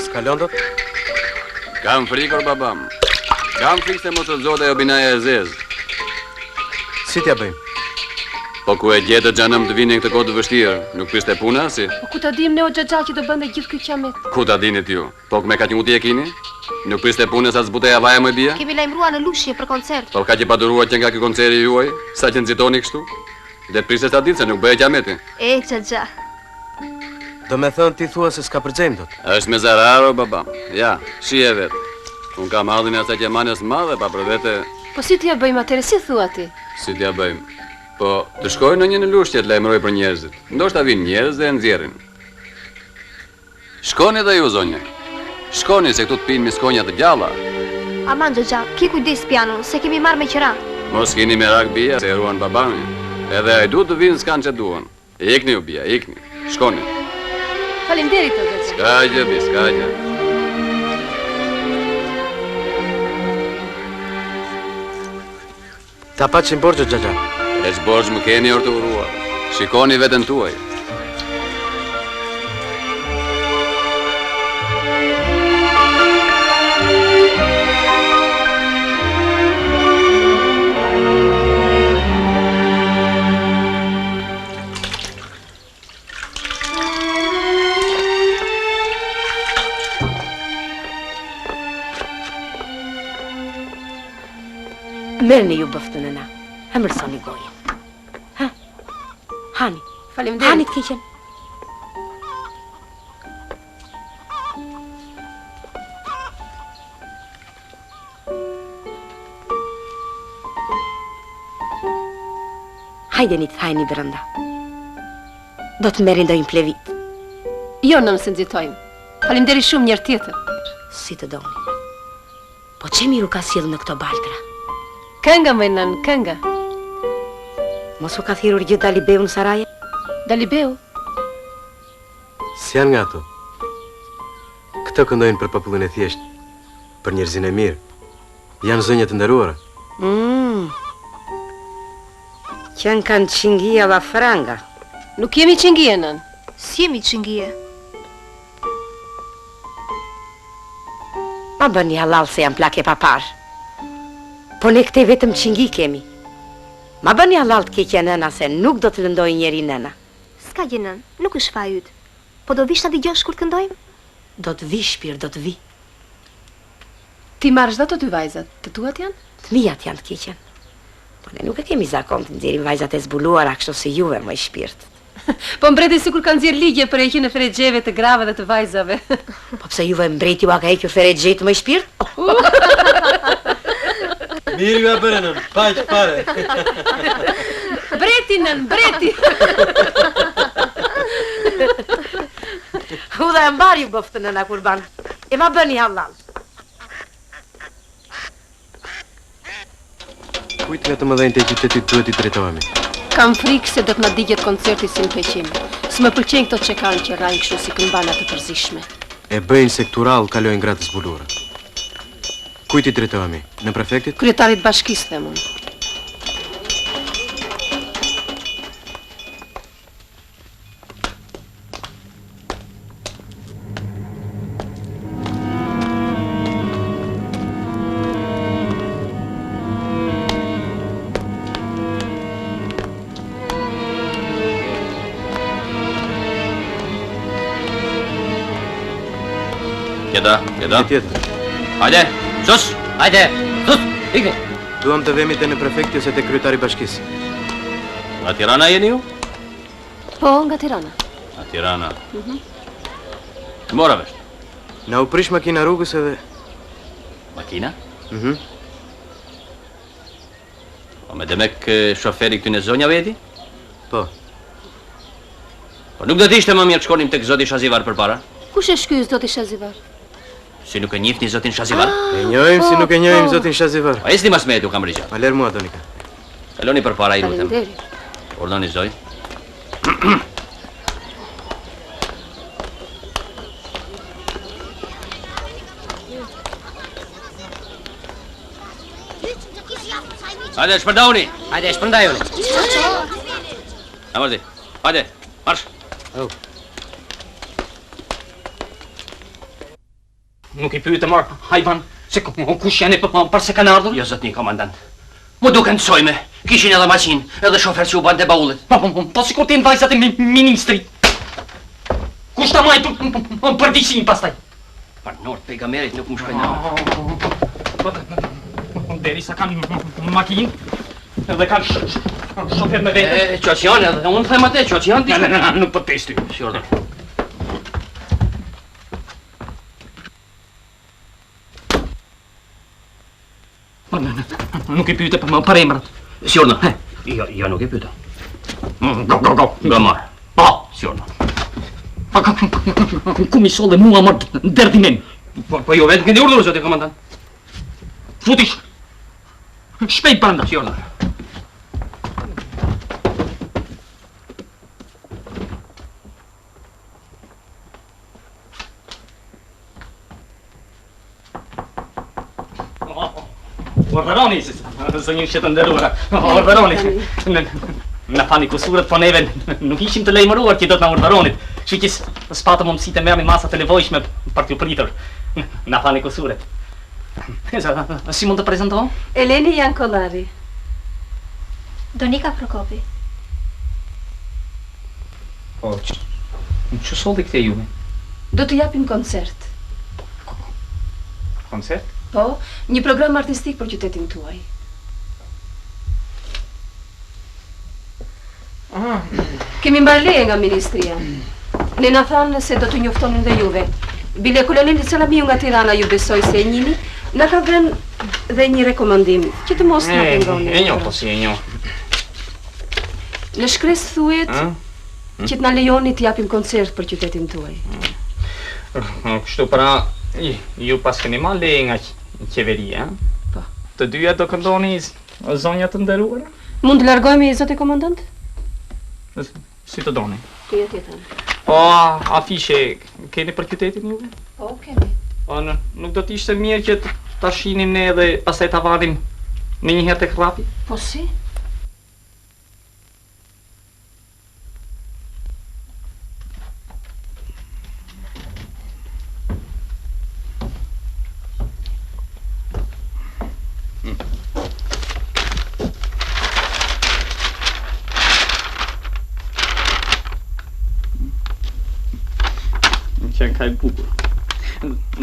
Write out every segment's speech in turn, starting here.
S'kalon dot? Kam frikë, or babam. Kam frikë se mos rrëzohet ajo binaja e zezë. Si t'ia bëjmë? Po ku e gjetët xhanëm të vini në këtë kohë të vështirë? Nuk priste puna, si? Po ku ta dim ne o xhaxha që do bënte gjithë ky qamet? Ku ta dinit ju? Po me kaq nguti e kini? Nuk priste puna sa të zbutej havaja moj bija? Kemi lajmëruar në Lushnjë për koncert. Po kaq e paduruar qenka ky koncerti juaj, sa që nxitoni kështu? Le të priste ca ditë se nuk bëhej qameti. E, xhaxha. Domethënë ti thua se s'kapërcejmë dot. Është me zarar o baba. Ja, shihe vetë. Unë kam hallin e asaj qemanes madhe pa për vete. Po si t'ia bëjmë atëherë, si thua ti? Si t'ia bëjmë? Po, të shkojë ndonjë në Lushnjë të lajmërojë për njerëzit. Ndoshta vijnë njerëz dhe e nxjerrin. Shkoni dhe ju, zonjë. Shkoni se këtu të pinë miskonja të gjalla. Aman xhaxha, ki kujdes pianon, se kemi marrë me qira. Mos kini merak bija, se e ruan babani. Edhe hajdutë të vijnë s'kanë ç'e duan. Ikni ju bija, ikni. Shkoni. Faleminderit o xhaxha. S'ka gjë, bi, s'ka gjë. Ta paçim borxh xhaxha. E ç'borxh më keni or të uruar. Shikoni veten tuaj. Merrni ju bëftë nëna, ëmbëlsoni gojën. Ha, hani, Faleminderit. hani të keqen. Hajdeni të thaheni brenda. Do të merrni ndonjë plevit. Jo, nënë se nxitojmë. Faleminderit shumë një herë tjetër. Si të doni. Po ç'e mirë u ka sjellë në këto baltra? Kënga moj nënë, kënga. Mos u ka thirrur gjë Dalibeu në saraje? Dalibeu? S'janë nga ato. Këto këndojnë për popullin e thjeshtë, për njerëzinë e mirë. Janë zonja të nderuara. Mm. Qenkan çingie alla franga. Nuk jemi çingie, nënë. S'jemi çingie. Ma bëni hallall se jam plakë e paparë. Po ne këtej vetëm çingi kemi. Ma bëni hallall të keqen nëna se nuk do të lëndojë njeri nëna. S'ka gjë nënë, nuk është faji yt. Po do vish ta dëgjosh kur të këndojmë? Do të vi shpirt, do të vi. T'i marrësh dhe ato dy vajzat, të tuat janë? Të miat janë të keqen. Po ne nuk e kemi zakon të nxjerrim vajzat e zbuluara kështu si juve, moj shpirt. Po mbreti sikur ka nxjerrë ligje për heqjen e ferexheve të grave dhe të vajzave. Po pse juve mbreti ua ka hequr ferexhetë, moj shpirt? Mirë jua bëre nënë, paq fare. Mbreti nënë, mbreti. Udha e mbarë ju bëftë nëna kurban. E ma bëni hallall. Kujt nga të mëdhenjtë e qytetit duhet t'i drejtohemi? Kam frikë se do të na digjet koncerti si në Peqin. S'më pëlqejnë këto çekanë që rrahin kështu si këmbana të përzishme. E bëjnë se këtu rrallë kalojnë gra të zbuluara. Kujt t'i drejtohemi? Nënprefektit? Kryetarit të bashkisë, them unë. Jeta, jeta. Tjetër. Hajde, sus, hajde, sus, ikni. Duam të vemi te nënprefekti ose te kryetari i bashkisë. Nga Tirana jeni ju? Po, nga Tirana. Nga Tirana. Mhm. Mora vesh. Na u prish makina rrugës edhe... Makina? Mhm. Po me demek shoferi i këtyne zonjave je ti? Po. Po nuk do të ishte më mirë të shkonim tek zoti Shazivar përpara? Kush është ky zoti Shazivar? Si nuk e njihni zotin Shazivar? Ah, e njohim si nuk e njohim po. zotin Shazivar. Po ecni mas meje, ju kam rixha. Ma lër mua Donika. Kaloni përpara, ju lutem. Faleminderit. Urdhëroni zonjë. Hajde, shpërndahuni! Hajde, shpërndahuni! A mërdi. Hajde, marsh. Au. Nuk i pyete mor hajvan se kush janë e përse kanë ardhur? Jo zotni komandant. M'u duken të sojme. Kishin edhe maqinë, edhe shofer që u bante baullit. Po, po, po, po sikur të jenë vajzat e ministrit. Kush ta mbajë përgjegjësinë pastaj? Për nder të pejgamberit nuk më shkoi në. Derisa kanë makinë, edhe kanë shofer me vete. E, që që janë edhe, unë them atë, që që janë diçka. Në, në, nuk po të pyes ty. Si urdhër. Po, nuk i pyete për, për emrat. Si urdhër, he. Jo, jo, nuk i pyeta. Go, go, go. Gomar. Po, si urdhër. Po, ku m'i solle mua, mor, derti im. Po, po, jo vetë keni urdhër, zoti komandant. Futi, shpejt brenda. Si urdhër. Urdhëroni, zonjushe të nderuara, urdhëroni. Na falni kusuret, po neve nuk ishim të lajmëruar që do të na urdhëronit. Kështu që s'patëm mundësi të merrnim masat e nevojshme për t'ju pritur. Na falni kusuret. Si mund të prezantohem? Eleni Jankollari. Donika Prokopi. Po, ç'ju solli këtej juve? Do të japim koncert. Koncert? Po, një program artistik për qytetin tuaj. Ah. Kemi marrë leje nga ministria. Ne na thanë se do t'ju njoftonin dhe juve. Bile koloneli Salamiu nga Tirana ju besoj se e njihni, na ka dhënë dhe një rekomandim, që të mos na pengoni. E njoh, po si e njoh. Në shkresë thuhet që të na lejoni të japim koncert për qytetin tuaj. Kështu pra, ju paskeni marrë leje nga qeveria, Po. Të dyja do këndoni zonja të nderuara? Mund të largohemi, zoti komandant? Si të doni. Ti e tjetër. Po, afishe keni për qytetin juve? Po, kemi. Po, në, nuk do të ishte mirë që ta shihnim ne edhe pastaj ta varim menjëherë tek rrapi? Po si? Qenka e bukur.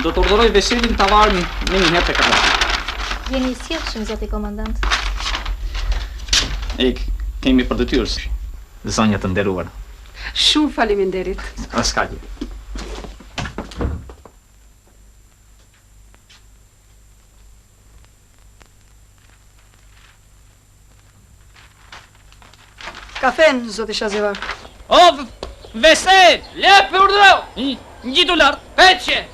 Do të urdhëroj Veselin ta varë menjëherë tek rrapi. Jeni i sjellshëm, zoti komandant. E kemi për detyrë, zonja të nderuara. Shumë faleminderit. S'ka gjë. Kafen, zoti Shazivar. O, Vesel! Lep, urdhëro! Ngjitu lart, peqe!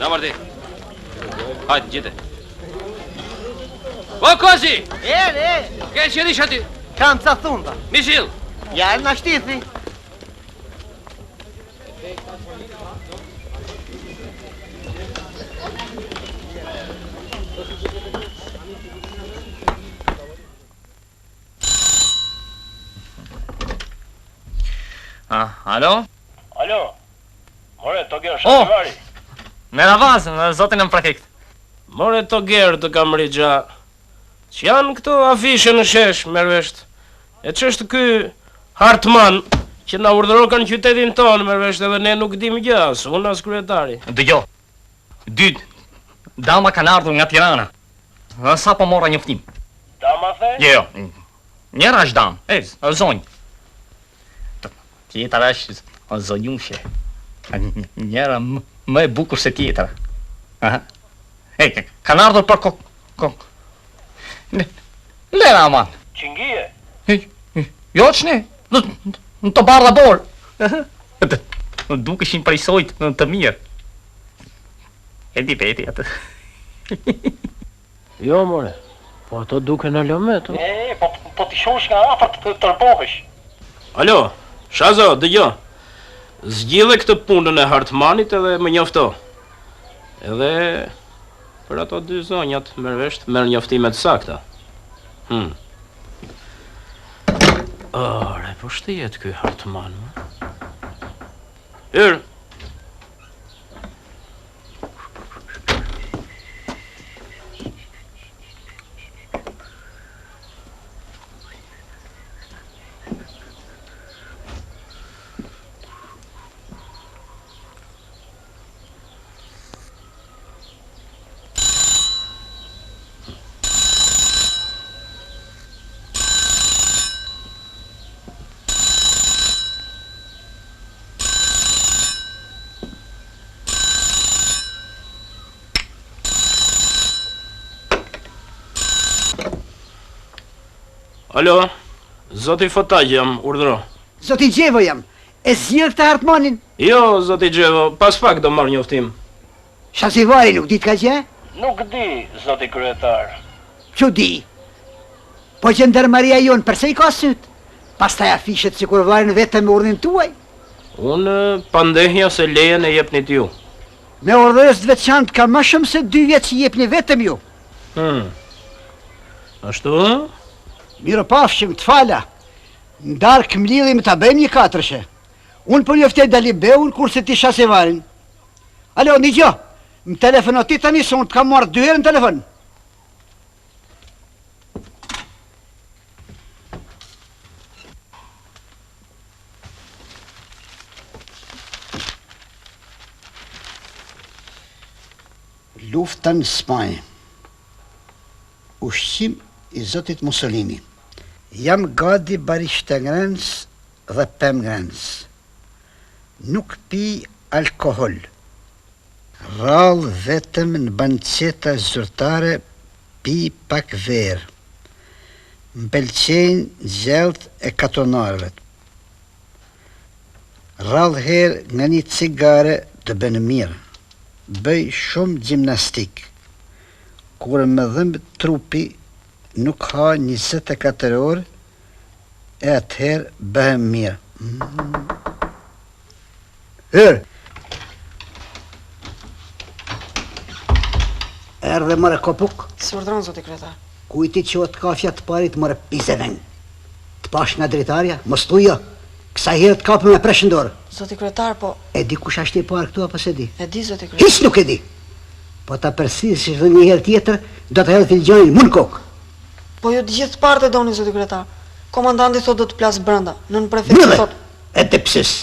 Na vërdi. Hajde, ngjite. O, Kozi! E, e! Ke që rish aty? Kam ca thunda. Mi sill. Ja, na shtithi. Ah, alo? Alo. More Toger Oh! Shazivari. Merhaba, zoti nënprefekt. More Toger të kam rixha. Ç'janë këto afishe në shesh, merr vesh? E ç'është ky Hartman që na urdhëroka në qytetin tonë, merr vesh edhe ne nuk dimë gjë, as unë as kryetari. Dëgjo. Dy dama kanë ardhur nga Tirana. Sapo mora njoftim. Dama the? Jo, jo. Njëra është damë, e, zonjë. Tjetra është zonjushe. Njëra më e bukur se tjetra. Aha. E, kanë ardhur për ko... ko... Lera, aman. Çingie? Jo, ç'ne, në, në të bardha borë. Dukeshin prej sojit të mirë. E di veti atë. Jo, more, po ato duken alamet, ë. E, po, po t'i shohësh nga afër të tërbohesh. Alo, Shazo, dëgjo. Zgjidhe këtë punën e Hartmanit edhe më njofto. Edhe për ato dy zonjat, merr vesh, merr njoftime të sakta. Hm. Ore, po ç'të jetë ky Hartman, më? Hyrë! Alo, zoti Fotaq jam, urdhëro. Zoti Xhevo jam, e zgjidhe këtë Hartmanin? Jo, zoti Xhevo, pas pak do marr njoftim. Shazivari nuk ditka gjë? Nuk di, zoti kryetar. Çudi. Po xhandarmëria jonë përse i ka sytë? Pastaj afishet sikur varen vetëm me urdhrin tuaj. Unë pandehja se lejen e jepnit ju. Me urdhëresë të veçantë ka më shumë se dy vjet që jepni vetëm ju. Hmm. Ashtu? Mirupafshim, të fala. Në darkë mblidhemi ta bëjmë një katërshe. Unë po njoftoj Dalibeun, kurse ti Shazivarin. Alo, nigjo, më telefono ti tani se unë të kam marrë dy herë në telefon. Lufta në Spanjë. Ushqim i zotit Mussolini. Jam gati barishtengrënës dhe pemëngrënës. Nuk pi alkohol. Rrallë vetëm në banqeta zyrtare pi pak verë. Më pëlqejnë gjellët e katunarëve. Rrallë herë nga një cigare të bën mirë. Bëj shumë gjimnastikë. Kur më dhemb trupi nuk ha 24 orë e atëherë bëhem mirë. Hyrë! Erdhe more kopuk? Si urdhëron, zoti kryetar? Kujt i çohet kafja të parit more pizevenk? Të pashë nga dritarja? Mos thuj jo! Kësaj here të kapëm me presh në dorë. Zoti kryetar, po... E di kush është i parë këtu apo s'e di? E di, zoti kryetar. Hiç nuk e di! Po ta përsërisësh edhe një herë tjetër, do të hedh filxhanin mu në kokë. Po ju të gjithë të parët e doni, zoti kryetar. Komandanti thotë do të plas brenda. Nënprefekti thotë... Edepsız!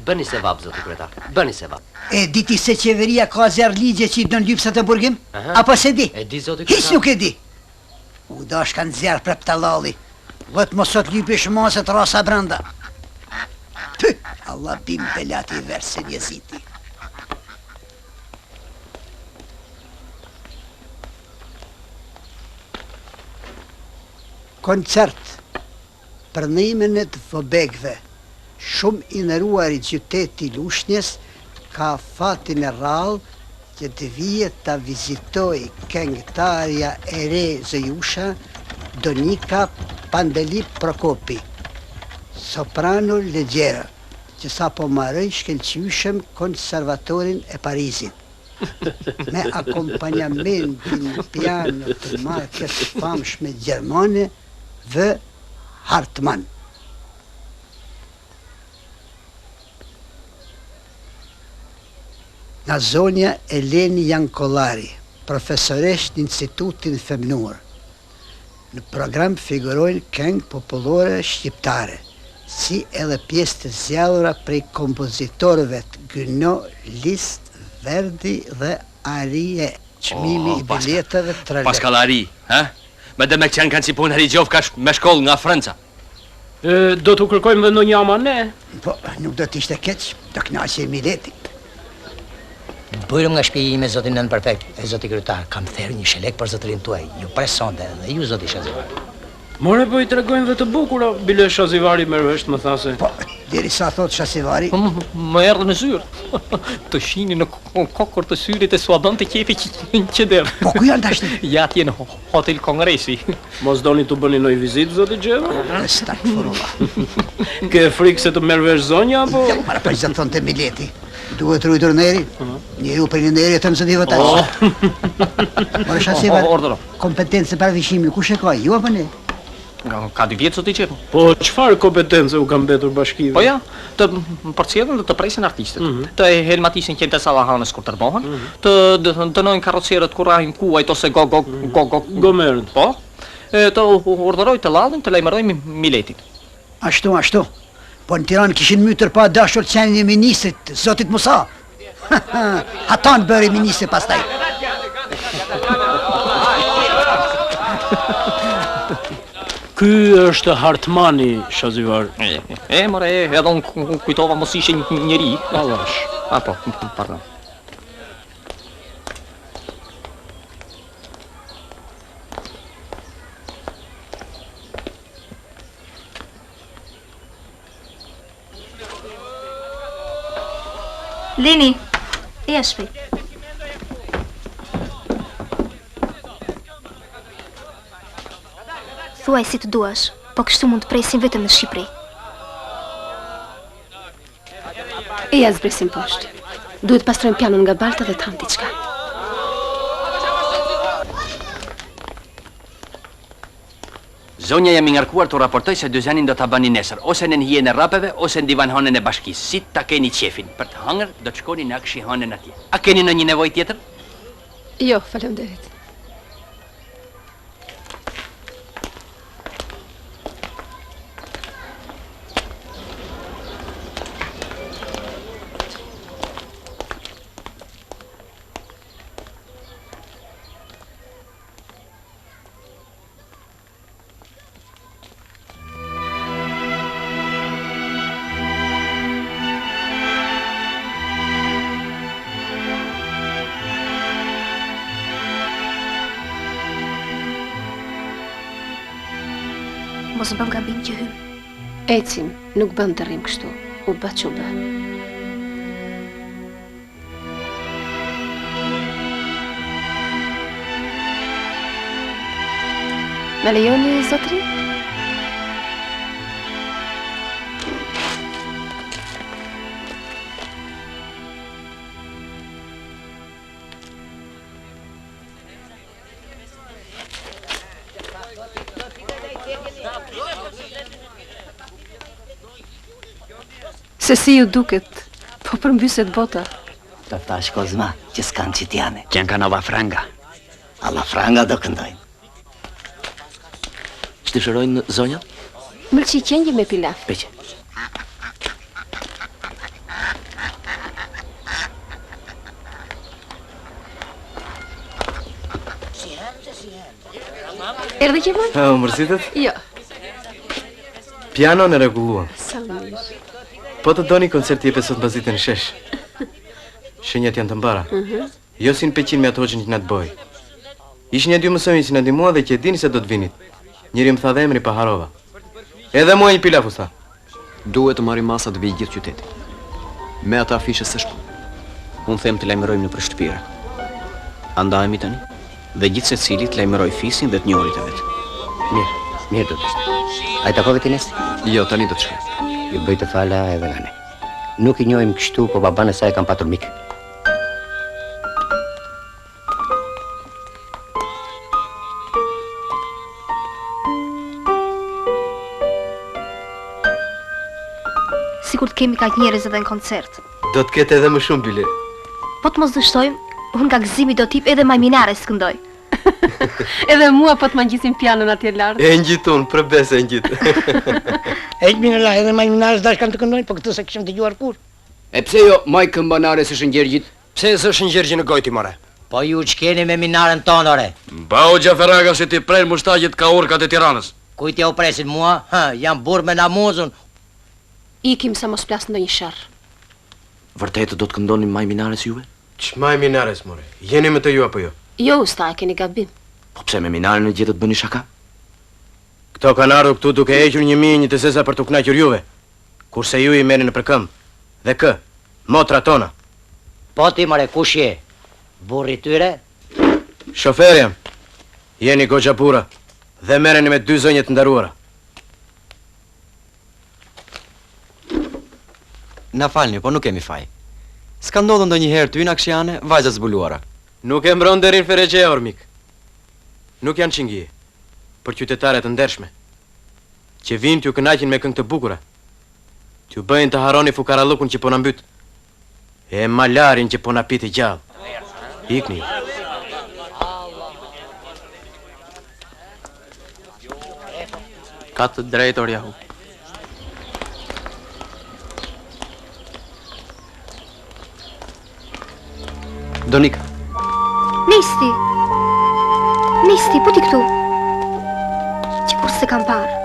Bëni sevap, zoti kryetar. Bëni sevap. E di ti se qeveria ka nxjerrë ligje që i dënon lypsat me burgim? Apo s'e di? E di, zoti kryetar. Hiç nuk e di. U dashka nxjerrë prapë tallalli. Vetë mos sot lypish ma se të rrasa brenda. Py, Allah bim belati versin jeziti. Koncert për ndihmën e të vobekëve, shumë i nderuari qyteti i Lushnjes ka fatin e rrallë që të vijë ta vizitojë këngëtarja e re Zojusha, Donika Pandeli Prokopi, soprano legjera, që sapo mbaroi shkëlqyeshëm Konservatorin e Parisit. Me akompanjamentin në piano të markës së famshme gjermane V. Hartmann. Nga zonja Eleni Jankollari, profesoreshë në Institutin Femënor. Në program figurojnë këngë popullore shqiptare, si edhe pjesë të zgjedhura prej kompozitorëve Gounod, Liszt, Verdi dhe Arie. Çmimi i biletave tre lekë. Paska ari, ha? Me demek qenkan si puna rigjofkash me shkollë nga Franca. E, do t'u kërkojmë dhe ndonjë ama ne? Po, nuk do të ishte keq, do kënaqej mileti. Bujrum nga shpia ime zoti nënprefekt e zoti kryetar, kam therë një shelek për zotërinë tuaj, ju pres sonte dhe ju zoti Shazivar. More po i tregojnë dhe të bukura, bile Shazivari merr vesh më tha se. Po, derisa thotë Shazivari. Po, më erdhi në zyrë. Të shihnin në kokërr të syrit e s'ua bënte qejfi qeder. Po ku janë tashti? Ja atje në Hotel Kongresi. Mos doni t'u bëni ndonjë vizitë, zoti Xheva? Estagfurullah. Ke frikë se të merr vesh zonja apo? Jo, para po ç'do thonte mileti. Duhet ruajtur nderi. Njeriu për një nderi jeton zoti vëtaj. Oh. More Shazivar. Oh, urdhëro. Kompetencë për afishimin, kush e ka? Ju apo ne? Ka dy vjet zoti Xhevo. Po çfarë kompetence u ka mbetur bashkive? Po ja, të përcjellin dhe të presin artistët, mm -hmm. të helmatisin qentë e sallahanës kur tërbohen, mm -hmm. të dënojnë karrocerët kur rrahin kuajt ose go go go go gomerët. Po. E, të urdhërojë tellallin të lajmërojë miletin. Ashtu, ashtu. Po në Tiranë kishin mytur pa dashur qenin e ministrit, zotit Musa. Hatanë bëri ministri pastaj. Ky është Hartmani, Shazivar. E, e, more, edhe unë kujtova mos ishe një njeri. Allash. A, po, pardon. Leni, eja shpejt. Thuaj si të duash, po kështu mund të presin vetëm në Shqipëri. Eja zbresim poshtë. Duhet pastrojmë pianon nga balta dhe të hamë diçka. Zonja jam i ngarkuar t'u raportoj se dyzenin do ta bëni nesër, ose nën hijen e rrapeve, ose në divanhanën e bashkisë, si ta keni qejfin. Për të hëngër, do të shkoni në akshihanën atje. A keni ndonjë nevojë tjetër? Jo, faleminderit. Mos bëmë gabim që hymë. Ecim, nuk bën të rrimë kështu. U bë ç'u bë. Na lejoni, zotri? Se si ju duket, po përmbyset bota. Të thashë Kozma, që s'kanë çitjane. Qenka nova franga. Alla franga do këndojnë. Ç'dëshirojnë zonjat? Mëlçi qengji me pilaf. Peqe. Erdhe që vonë? Ha, u mërzitët? Jo. Pianon e rregulluam. Sa mirë. Po të doni koncerti jepet sot mbasdite në shesh. Shenjat janë të mbara. Mm -hmm. Jo si në Peqin me atë hoxhën që na dëboi. Ishin nja dy mësonjës që na ndihmuan dhe që e dinin se do të vinit. Njëri më tha dhe emrin, pa harrova. Edhe mua një pilaf u tha. Duhet të marrim masa të vijë gjithë qyteti. Me ata afishe s'është punë. Unë them të lajmërojmë nëpër shtëpira. A ndahemi tani? Dhe gjithsecili të lajmërojë fisin dhe të njohurit e vet. Mirë, mirë do të ishte. A i takove ti Nesti? Jo, tani do të shkoj. Ju bëj të fala edhe nga ne. Nuk i njohim kështu, po babanë e saj e kam patur mik. Sikur të kemi kaq njerëz edhe në koncert. Do të ketë edhe më shumë bile. Po të mos dështojmë, unë nga gëzimi do të hip edhe majë minares të këndoj. Edhe mua po të ma ngjisin pianon atje lart. E ngjit unë, për besë e ngjit. E mirë la, edhe majë minares dashkan të këndojnë, po këtë s'e kishim dëgjuar kurrë. E pse jo majë këmbanares së Shën Gjergjit? Pse e zë Shën Gjergjin në gojë ti more? Po ju ç'keni me minaren tonë ore? Mbahu Xhafer Aga se t'i prejnë mustaqet kaurkat e Tiranës. Kujt ja u presin mua? Hë, jam burrë me namuz unë. Ikim sa mos plas ndonjë sherr. Vërtetë do të këndoni majë minares juve? Ç'majë minares more? Jeni me të ju apo jo? Jo usta, e keni gabim. Po pse me minaren e gjetët bëni shaka? Këto kanë ardhur këtu duke hequr 1001 të zeza për t'u kënaqur juve. Kurse ju i merrni nëpër këmbë. Dhe kë? Motrat tona. Po ti more kush je? Burri i tyre? Shofer jam. Jeni goxha burra dhe merreni me dy zonja të nderuara. Na falni, po nuk kemi faj. S'ka ndodhur ndonjëherë të hyjnë akshiane vajza të zbuluara. Nuk e mbron nderin ferexheja, or mik. Nuk janë çingie, por qytetare të ndershme. Që vijnë t'ju kënaqin me këngë të bukura. T'ju bëjnë të harroni fukarallëkun që po na mbyt. E malarien që po na pi të gjallë. Ikni ju. Ka të drejtë or jahu. Donika. Nesti. Nesti, po ti këtu. Që kur s'të kam parë.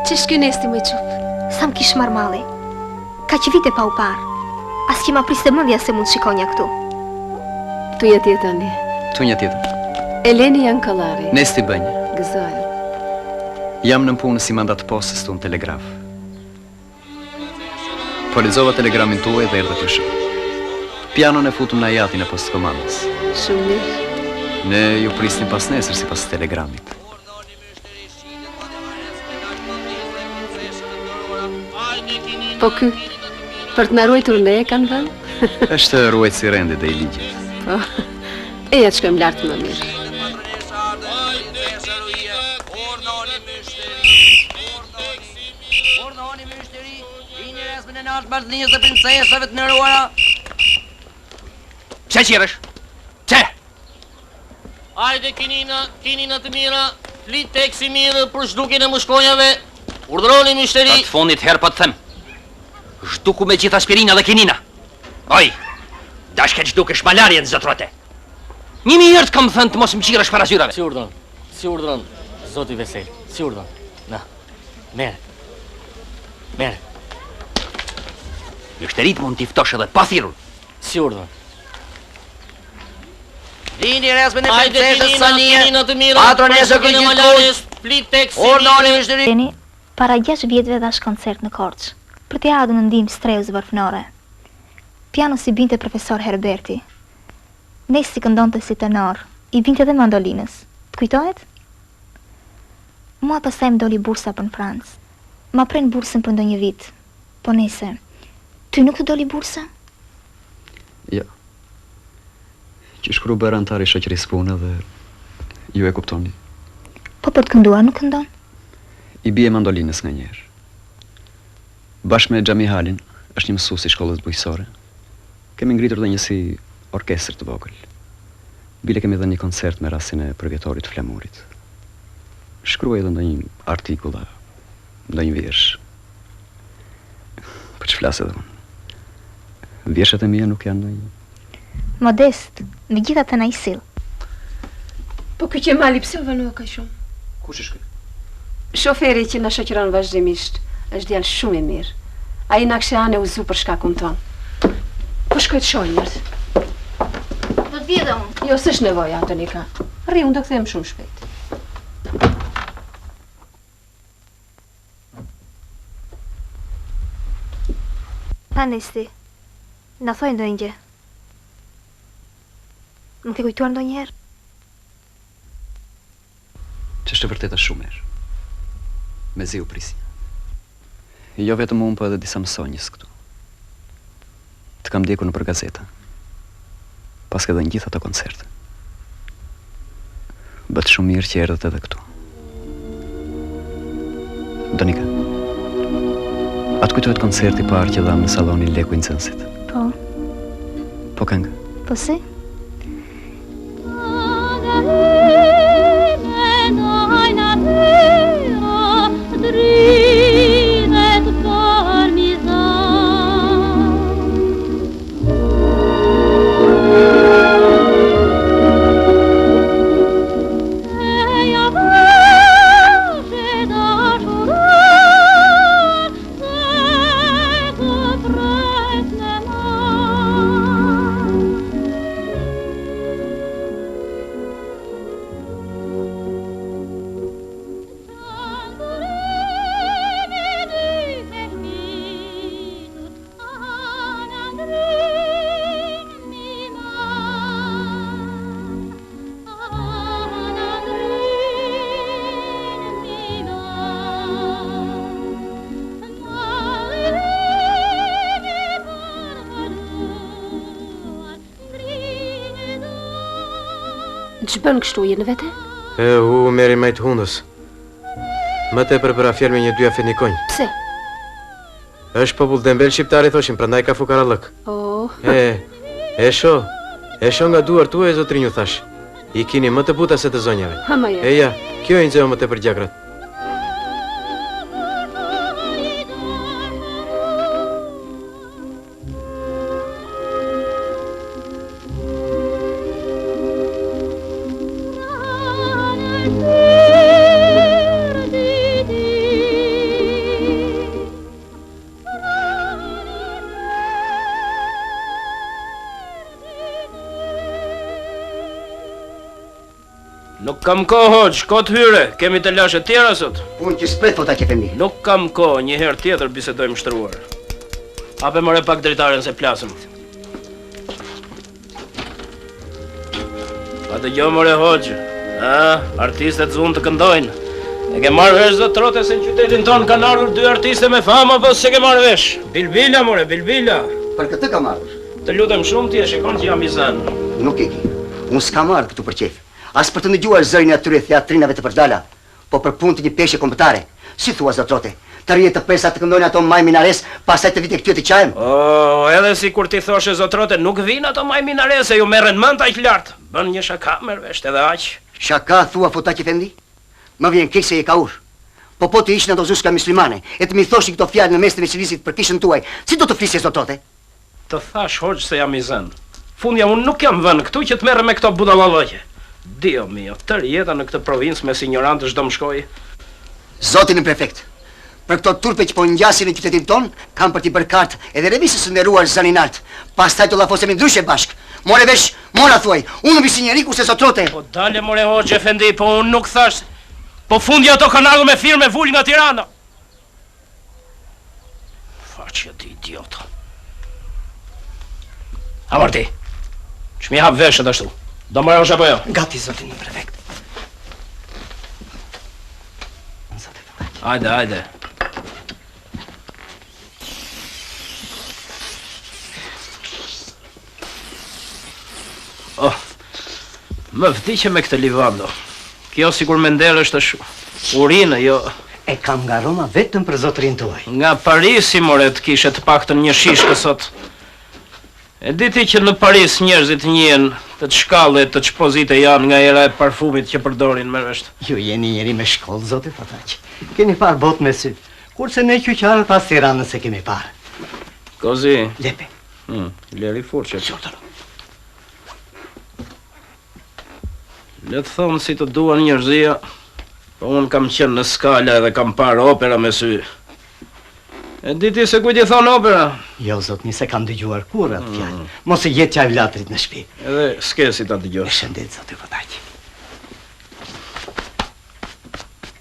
Ç'është ky Nesti moj çupë? Sa më kish marrë malli. Kaq vite pa u parë. As që ma priste mendja se mund të shikonja këtu. Tunja tjetër tani. Tunja tjetër. Eleni Jankollari. Nesti Bënja. Gëzohem. Jam nëpunës i mandat postës këtu në telegraf. Po lexova telegramin tuaj dhe erdha t'ju shoh. Pianon e futëm në ajatin e postkomandës. Shumë mirë. Ne ju prisnim pasnesër sipas telegramit. Po ky, për të na ruajtur ne e kanë vënë? Është ruajtës i rendit dhe i ligjit. Po, eja të shkojmë lart më mirë. Urdhëroni myshteri, vini resmin e lartë mbretërisë dhe princeshave të nderuara. Pse çirresh? Pse? Hajde kinina, kinina të mira, flit teksi mirë për zhdukjen e mushkonjave. Urdhëroni myshteri. Për të fundit herë po të them. Zhduku me gjithë aspirina dhe kinina. Oj, dashke të zhdukësh malarien, zotrote. Një mijë herë të kam thënë të mos më çirresh para zyrave. Si urdhëron, si urdhëron, zoti Vesel, si urdhëron. Na. Merre. Merre. Myshterit mund t'i ftosh edhe pa thirrur. Si urdhëron. Vini resmin e princeshës Sanie. Patronesë e gjithkujt. Urdhëroni myshteri. Eleni, para 6 vjetëve dhashë koncert në Korçë, për t'i ardhur në ndihmë strehës vorfnore. Pianos i binte profesor Herberti. Nesti këndonte si tenor, i binte edhe mandolinës. Të kujtohet? Mua pastaj më doli bursa për në Francë. Ma prenë bursën për ndonjë vit. Po nejse. Ty nuk të doli bursa? Jo. Qysh kur u bëra anëtar i shoqërisë Puna dhe ju e kuptoni. Po për të kënduar nuk këndon? I bie mandolinës nganjëherë. Bashkë me Xhami Halin, është një mësues i shkollës bujqësore. Kemi ngritur dhe një si orkestër të vogël. Bile kemi dhënë një koncert me rastin e përvjetorit të flamurit. Shkruaj edhe ndonjë artikull a ndonjë vjershë. Po ç'flas edhe unë. Vjershat e mia nuk janë ndonjë. Modest, megjithatë na i sill. Po ky Qemali pse u vonua kaq shumë? Kush është ky? Shoferi që na shoqëron vazhdimisht, është djalë shumë i mirë. Ai në Akshiane u zu për shkakun tonë. Po shkoj të shoh njerëz. Do të vij edhe unë. Jo, s'është nevoja, Antonika. Rri, unë do kthehem shumë shpejt. Pa Nesti, na thuaj ndonjë gjë. Më ke kujtuar ndonjëherë? Ç'është e vërteta shumë herë. Mezi ju prisja. Jo vetëm unë, po edhe disa mësonjës këtu. Të kam ndjekur nëpër gazeta. Paske dhënë gjithë ato koncerte. Bëtë shumë mirë që erdhët edhe këtu. Donika, a të kujtohet koncerti i parë që dhamë në sallonin Leku i Nxënësit? Po. Po kënga? Po si? Ç'bën kështu je në vete? E, u merri majë të hundës. Më tepër bëra fjalë me një dy afendikonj. Pse? Është popull dembel shqiptari thoshin, prandaj ka fukarallëk. Oh. E, e shoh, e shoh nga duart tuaja zotërinj u thashë. I kini më të buta se të zonjave. Hama jo. E ja, kjo i nxeu më tepër gjakrat. Nuk kam kohë, hoxhë, kot hyre, kemi telashe të tjera sot. Punë që s'pret, Fotaq efendi. Nuk kam kohë, një herë tjetër bisedojmë shtruar. Hape more pak dritaren se plasëm. Pa dëgjo more hoxhë, a, artistët zunë të këndojnë. E ke marrë vesh zotrote se në qytetin tonë kanë ardhur dy artiste me famë, apo s'e ke marrë vesh? Bilbila, more, Bilbila. Për këtë kam ardhur. Të lutem shumë ti e shikon që jam i zënë. Nuk iki. Unë s'kam ardhur këtu për qejf. As për të ndëgjuar zërin e atyre theatrinave të përdala, po për punë të një peshe kombëtare. Si thua zotrote? Të rri e të pres sa të këndojnë ato majë minares, pastaj të vij tek ty e të qahem? Oh, edhe sikur t'i thoshe zotrote, nuk vijnë ato majë minares se ju merren mendtë aq lart. Bën një shaka, merr vesh, edhe aq. Shaka thua Fotaq efendi? Më vjen keq se je kaur. Po po të ishin ato zuska myslimane e të m'i thoshin këto fjalë në mes të mexhlisit për kishën tuaj, si do të flisje zotrote? Të thashë hoxhë se jam i zënë. Fundja unë nuk jam vënë këtu që të merrem me këto budallallëqe. Dio mio, tërë jeta në këtë provincë mes injorantësh do më shkojë. Zoti nënprefekt, për këto turpe që po ngjasin në qytetin tonë, kam për t'i bërë kartë edhe revistës së nderuar Zani i Naltë. Pastaj do llafosemi ndryshe bashkë. More vesh, mora thuaj, unë vi si njeri kurse zotrote. Po dale more hoxhë efendi, po unë nuk thashë. Po fundja ato kanë ardhur me firmë e vulë nga Tirana. Faqja ti idiot. A mor ti. Ç'm'i hap veshët ashtu. Do mbarosh apo jo? Gati zoti nënprefekt. Hajde, hajde. Oh, më vdiqe me këtë livando. Kjo sikur me nder është është urinë, jo... E kam nga Roma vetëm për zotërinë tuaj. Nga Parisi, more, të kishe të paktën një shishkë sot. E di ti që në Paris njerëzit njihen të ç'shkalle, të ç'pozite janë nga era e parfumit që përdorin, merr vesh. Ju jeni njeri me shkollë, zoti Fotaq. Keni parë botë me sy. Kurse ne qyqarët as Tiranën s'e kemi parë. Kozi. Lepe. Hmm, leri furçet. Qotër. Le të thonë si të duan njerëzia, po unë kam qenë në Skala edhe kam parë opera me sy. E di ti se kujt i thonë opera? Jo, zotni, s'e kam dëgjuar kurrë atë fjalë. Mm. Mos e gjetë qaj flatrit në shtëpi. Edhe s'ke si ta dëgjosh. Me shëndet, zoti Fotaq.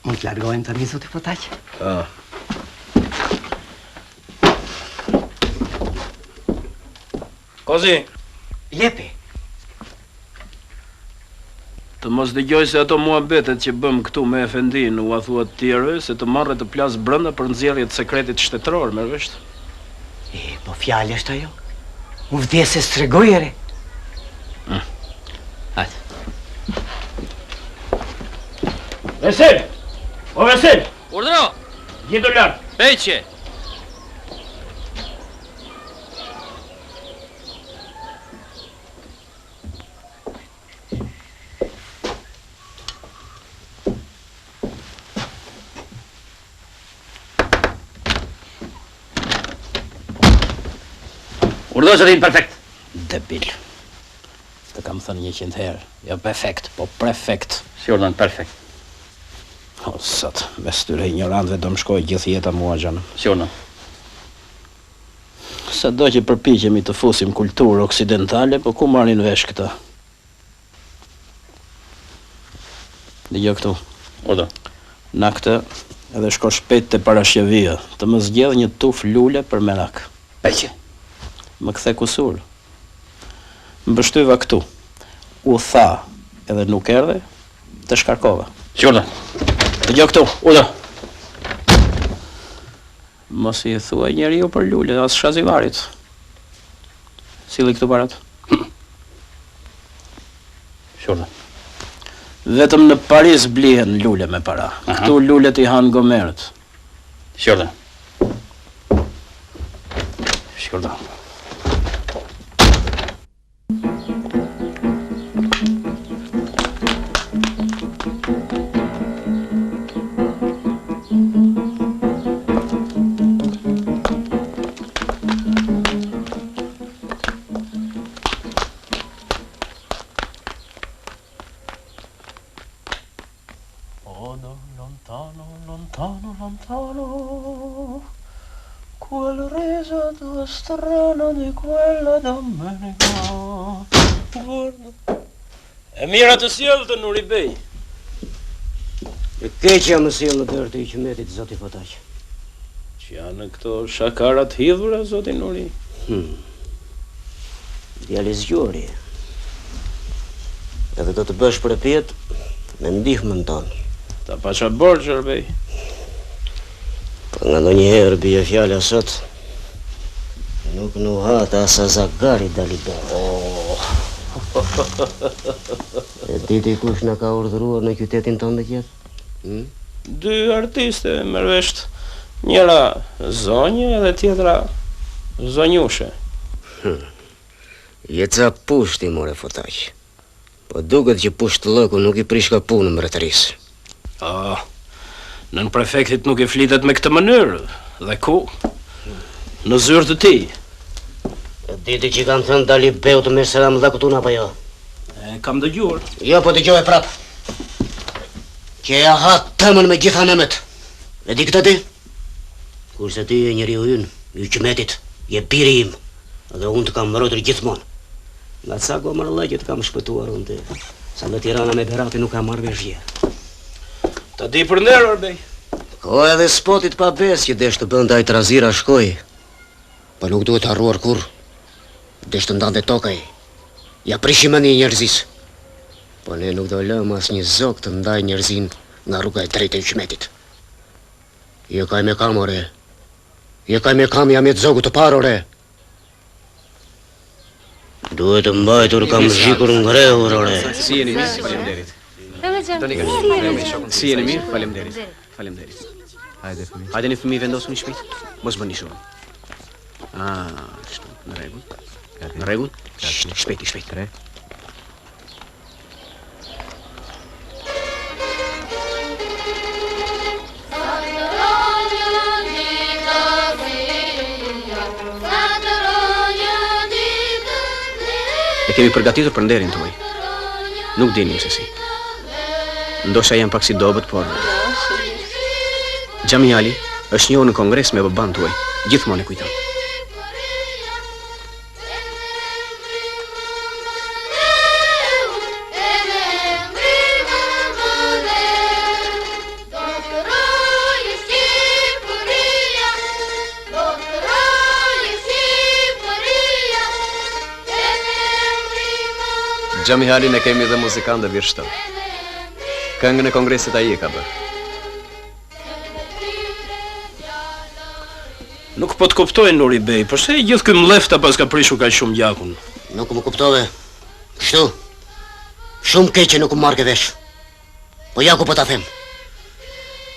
Mund të largohem tani, zoti Fotaq? Po. Kozi. Jepi. Të mos dëgjoj se ato muhabetet që bëmë këtu me efendinë ua thua të tjerëve se të marr e të plas brenda për nxjerrje të sekretit shtetëror, merr vesh? E, po fjalë është ajo. Unë vdes se s'tregoj ere. Mm. Hajde. Vesel! O Vesel! Urdhëro! Ngjitu lart! Peqe! Urdhëro zotëri prefekt. Debil. Të kam thënë 100 herë, jo prefekt, po prefekt. Si urdhëron perfekt. O zot, mes këtyre injorantëve do më shkojë gjithë jeta mua xhanëm. Si urdhëron. Sado që përpiqemi të fusim kulturë oksidentale, po ku marrin vesh këta? Dëgjo këtu. Urdhëro. Na këtë edhe shko shpejt te Parashqevia, të më zgjedhë një tufë lule për merak. Peqe. Më kthe kusur. Më pështyva këtu. U tha edhe nuk erdhe, të shkarkova. Si urdhëron. Dëgjo këtu. Urdhëro. Mos i thuaj njeriu për lule, as Shazivarit. Silli këtu paratë. Si urdhëron. Vetëm në Paris blihen lule me para. Këtu lulet i hanë gomerët. Shkurt. Shkurt. Odo lontano, lontano, lontano, quel riso tuo strano di quella domenica. Guarda. E mira të sjelltë, Nuri Bej. E keqja më sjell në derë të Iqmetit, zoti Fotaq. Ç'janë këto shakara të hidhura, zoti Nuri? Hmm. Djalë i zgjuar je. Edhe do të bësh përpjetë me ndihmën tonë. Ta paça borxh, or bej. Po ngandonjëherë bie fjala sot, nuk nuhat as azagari Dali Beu. Oh. E di ti kush na ka urdhëruar në qytetin tonë të qetë? Hm? Dy artiste, merr vesh, njëra zonjë edhe tjetra zonjushe. Hm. Je ca pushti more Fotaq. Po duket që pushtllëku nuk i prishka punë mbretërisë. Oh, nënprefektit nuk i flitet me këtë mënyrë, dhe ku? Në zyrë të tij. E di ti që kam thënë Dali Beu të me selamllëkut unë apo jo? E kam dëgjuar. Jo, po dëgjoje prapë. Që ia ha tëmën me gjitha nëmet. E di këtë ti? Kurse ti je njeriu ynë, i Iqmetit, je biri im dhe unë të kam mbrojtur gjithmonë. Nga ca gomarllëqe të kam shpëtuar unë ty, sa dhe Tirana me Beratin nuk ka marrë vesh gjë. Ta di për nder, or bej. Koha e despotit pa besë që desh të bënte ai trazira shkoi, po nuk duhet harruar kurrë. Desh të ndante toka ai. Ia prishi mendjen njerëzisë. Po ne nuk do lëmë asnjë zog të ndajë njerëzinë nga rruga e drejtë e Iqmetit. Je kajmekam ore. Je kajmekam i Ahmet Zogut të parë ore. Duhet të mbajtur kamzhikun ngrehur ore. Si jeni mirë, faleminderit. Si jeni mirë, faleminderit. Faleminderit. Hajde fëmijë. Hajdeni fëmijë vendosuni shpejt. Mos bëni shumë. Ah, ashtu, në rregull. Në rregull? Shpejt, shpejt. Tre. E kemi përgatitur për nderin tuaj. Nuk dinim se si. Ndoshta jam pak si dobët, por... Xhamihali është njohur në kongres me babanë tuaj. Gjithmonë e kujton. Xhamihalin e kemi dhe muzikant dhe vjershëtar. Këngën e kongresit ai e ka bërë. Nuk po të kuptoj Nuri Bej, përse i gjithë ky mllef ta paska prishur kaq shumë gjakun? Nuk më kuptove. Kështu. Shumë keq që nuk më marrke vesh. Po ja ku po ta them.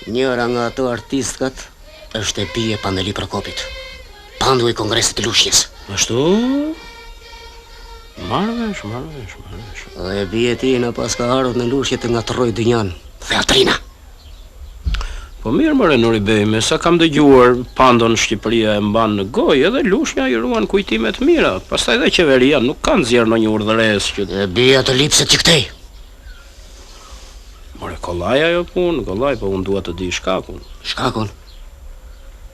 Njëra nga ato artistkat është e bija e Pandeli Prokopit. Pandu i Kongresit të Lushnjës. Ashtu? Marr vesh, marr vesh, marr vesh. Dhe e bija e tij na paska ardhur në Lushnjë të ngatërrojë dynjanë. Theatrina. Po mirë more Nuri Bej, me sa kam dëgjuar, Pandon Shqipëria e mban në gojë edhe Lushnja i ruan kujtime të mira, pastaj dhe qeveria nuk ka nxjerrë ndonjë urdhëresë që. E bija të lipset që këtej. More kollaj ajo punë, kollaj, po unë dua të di shkakun. Shkakun?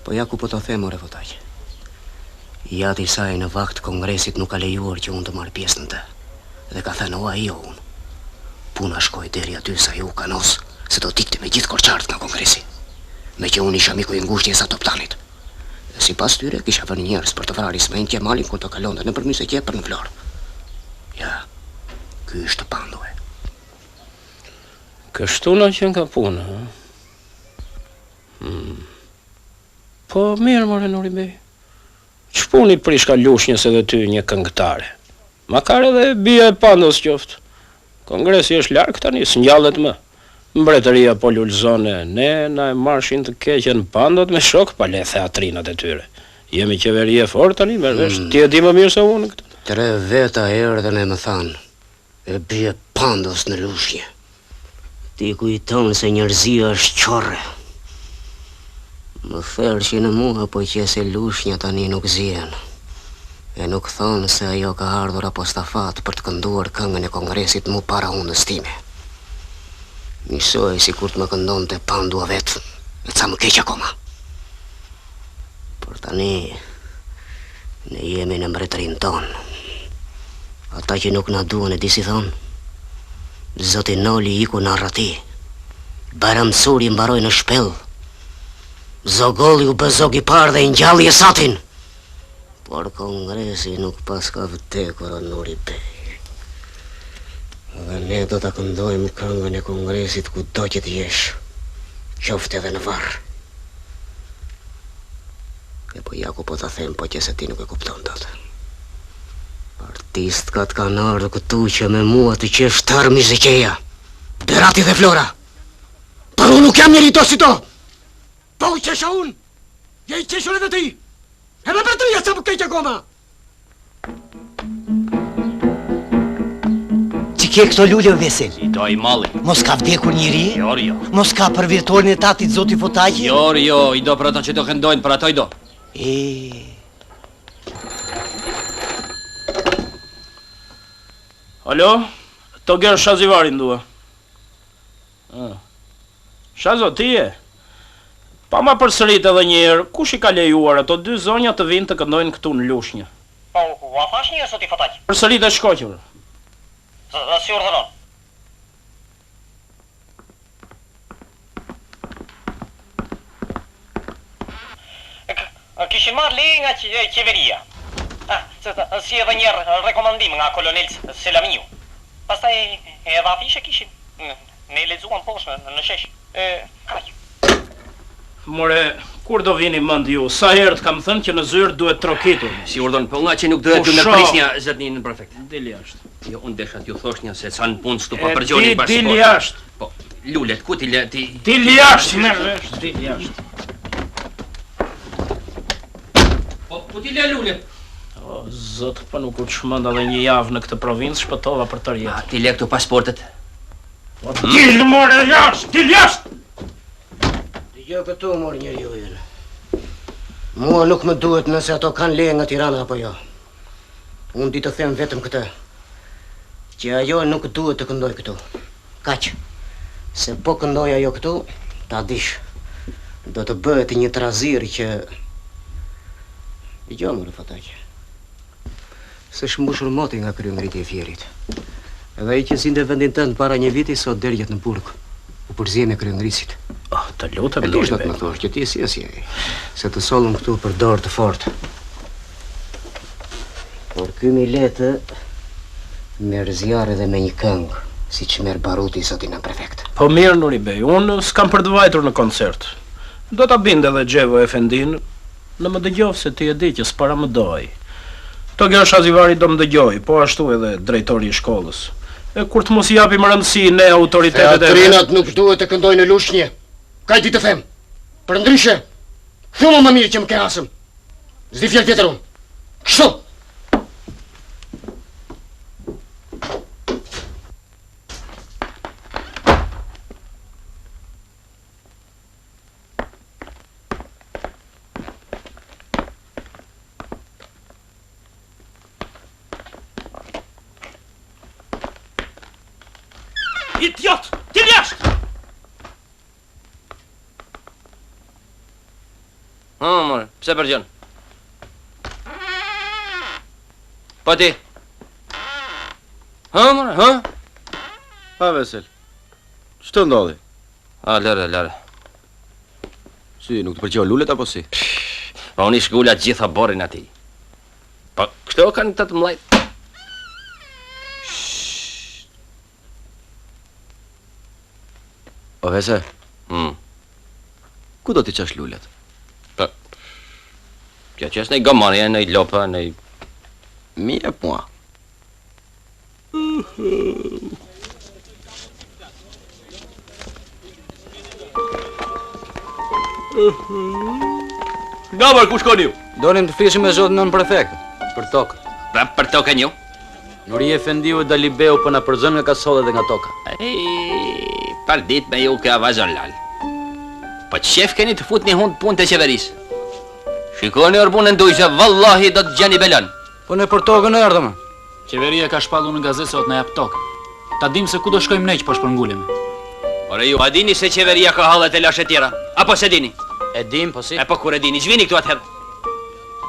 Po ja ku po ta them ore Fotaq. I ati i saj në vakt të kongresit nuk ka lejuar që unë të marr pjesë në të. Dhe ka thënë o ai o unë. Puna shkoi deri aty sa ai u kanos se do të ikte me gjithë korçarët nga kongresi. Meqë unë isha miku i ngushtë i Esat Toptanit. Dhe sipas tyre kisha vënë njerëz për të vrarë Ismail Qemalin kur do kalonte nëpër Myzeqe për në Vlorë. Ja, ky është Pandue. Kështu na qenka puna, ë? Hmm. Po mirë more Nuri Bej. Ç'punë i prishka Lushnjës edhe ty një këngëtare. Makar edhe e bija e Pandos qoftë. Kongresi është larg tani, s'ngjallet më. Mbretëria po lulëzon e ne na e marrshin të keqen pandot me shokë pa le theatrinat e tyre. Jemi qeveri e fortë tani, merr vesh, ti e di më mirë se unë këtë. Tre veta erdhën e më thanë, e bie Pandos në Lushnje. Ti kujton se njerëzia është qorre. Më thershin mua po qe se Lushnja tani nuk zien. E nuk thonë se ajo ka ardhur apostafat për të kënduar këngën e kongresit mu para hundës time. Njësoj sikur të më këndonte Pandua vetë, e ca më keq akoma. Por tani, ne jemi në mbretërinë tonë. Ata që nuk na duan e di si thonë? Zoti Noli iku në arrati. Bajram Curi mbaroi në shpellë. Zogolli u bë zog i parë dhe e ngjalli Esatin. Por kongresi nuk paska vdekur o Nuri Bej. Dhe ne do ta këndojmë këngën e kongresit kudo që të jesh, qoftë edhe në varr. E po ja ku po ta them po qe se ti nuk e kupton dot. Artistkat kanë ardhur këtu që me mua të qesh tërë Myzeqeja, Berati dhe Vlora. Por unë nuk jam njeri do si to. Po u qesha unë, je i qeshur edhe ti. E me mbretëria sa më keq akoma. Ç'i ke këto lule o Vesel? I do i malli. Mos ka vdekur njeri? Jo, jo. Mos ka përvjetorin e tatit zoti Fotaqi? Jo, jo, i do për ato që do këndojnë, për ato i do. E... Alo, Toger Shazivarin dua. Ah. Shazo, ti je? Pa ma përsërit edhe një herë, kush i ka lejuar ato dy zonja të vijnë të këndojnë këtu në Lushnjë? Po, ua thashë një herë zoti Fotaq. Përsërite shkoqur. Si urdhëron. Kishin marrë leje nga qeveria. Si edhe një rekomandim nga kolonel Selamiu. Pastaj edhe afishe kishin. Ne lexuam poshtë në shesh. E, kaq. More, kur do vini mend ju, sa herë të kam thënë që në zyrë duhet trokitur. Si urdhon, po ngaqë nuk doja t'ju ndërprisnja, zotni nënprefekt. Dil jashtë. Jo, unë desha t'ju thoshnja se ca nëpunës këtu po përgjonin bashkë. Dil jashtë. Po, lulet, ku t'i lë ti? Dil jashtë, merr vesh, dil jashtë. Po, ku t'i lë lulet? O, zot, po nuk u çmenda dhe një javë në këtë provincë, shpëtova për tërë jetën. T'i lë këto pasportet. Po, dil more jashtë, dil jashtë! Dëgjo këtu, mor njeriu ynë. Mua nuk më duhet nëse ato kanë leje nga Tirana apo jo. Unë di të them vetëm këtë, që ajo nuk duhet të këndojë këtu. Kaq. Se po këndoi ajo këtu, ta dish, do të bëhet një trazirë që Dëgjo more Fotaq. S'është mbushur moti nga kryengritja e Fierit. Edhe ai që zinte vendin tënd para një viti, sot dergjet në burg. U përzie me kryengritësit. Oh, të lutem, E di ç'do të më thuash që ti s'je si ai, se të sollën këtu për dorë të fortë. Por ky milet merr zjarr edhe me një këngë, siç merr baruti zoti nënprefekt. Po mirë Nuri Bej, unë s'kam për të vajtur në koncert. Do ta bind edhe Xhevo efendinë, në më dëgjoftë se ti e di që s'para më do ai. Toger Shazivari do më dëgjojë, po ashtu edhe drejtori i shkollës. E kur të mos i japim rëndësi ne autoritetet e. Teatrinat nuk duhet të këndojnë në Lushnje. Kaq di të them. Përndryshe, thumë më mirë që më ke hasëm. S'di fjalë tjetër unë. Kështu! Idiot! Dil jashtë! Hë, more, pse përgjon? Po ti? Hë, more, hë? Ha, Vesel, ç'të ndodhi? A, lëre, lëre. Si, nuk të pëlqeu lulet apo si? Po unë i shkula të gjitha oborrin atij. Po, kështu kanë këta të mëdhenjtë. O Vese? Hmm. Ku do t'i çash lulet? Po. Kjo që është në gomone, në lopë, në M'i jep mua. Nga mor, ku shkoni ju? Donim të flisim me zotin nënprefekt, për tokën. Prapë për tokën ju? Nuri Efendiu e Dalibeu po na përzënë nga kasollet dhe nga toka. Ej, përditë me ju ky avaz o lal. Po qejf keni të futni hundë punët e qeverisë. Shikoni or punën tuj se vallahi do të gjeni belan. Po ne për tokën erdhëm. Qeveria ka shpallur në gazetë se do të na japë tokë. Ta dimë se ku do shkojmë ne që po shpërngulemi. Ore ju, a dini se qeveria ka halle e telashe tjera? Apo s'e dini? E dim, po si? E po kur e dini, ç'vini këtu atëherë?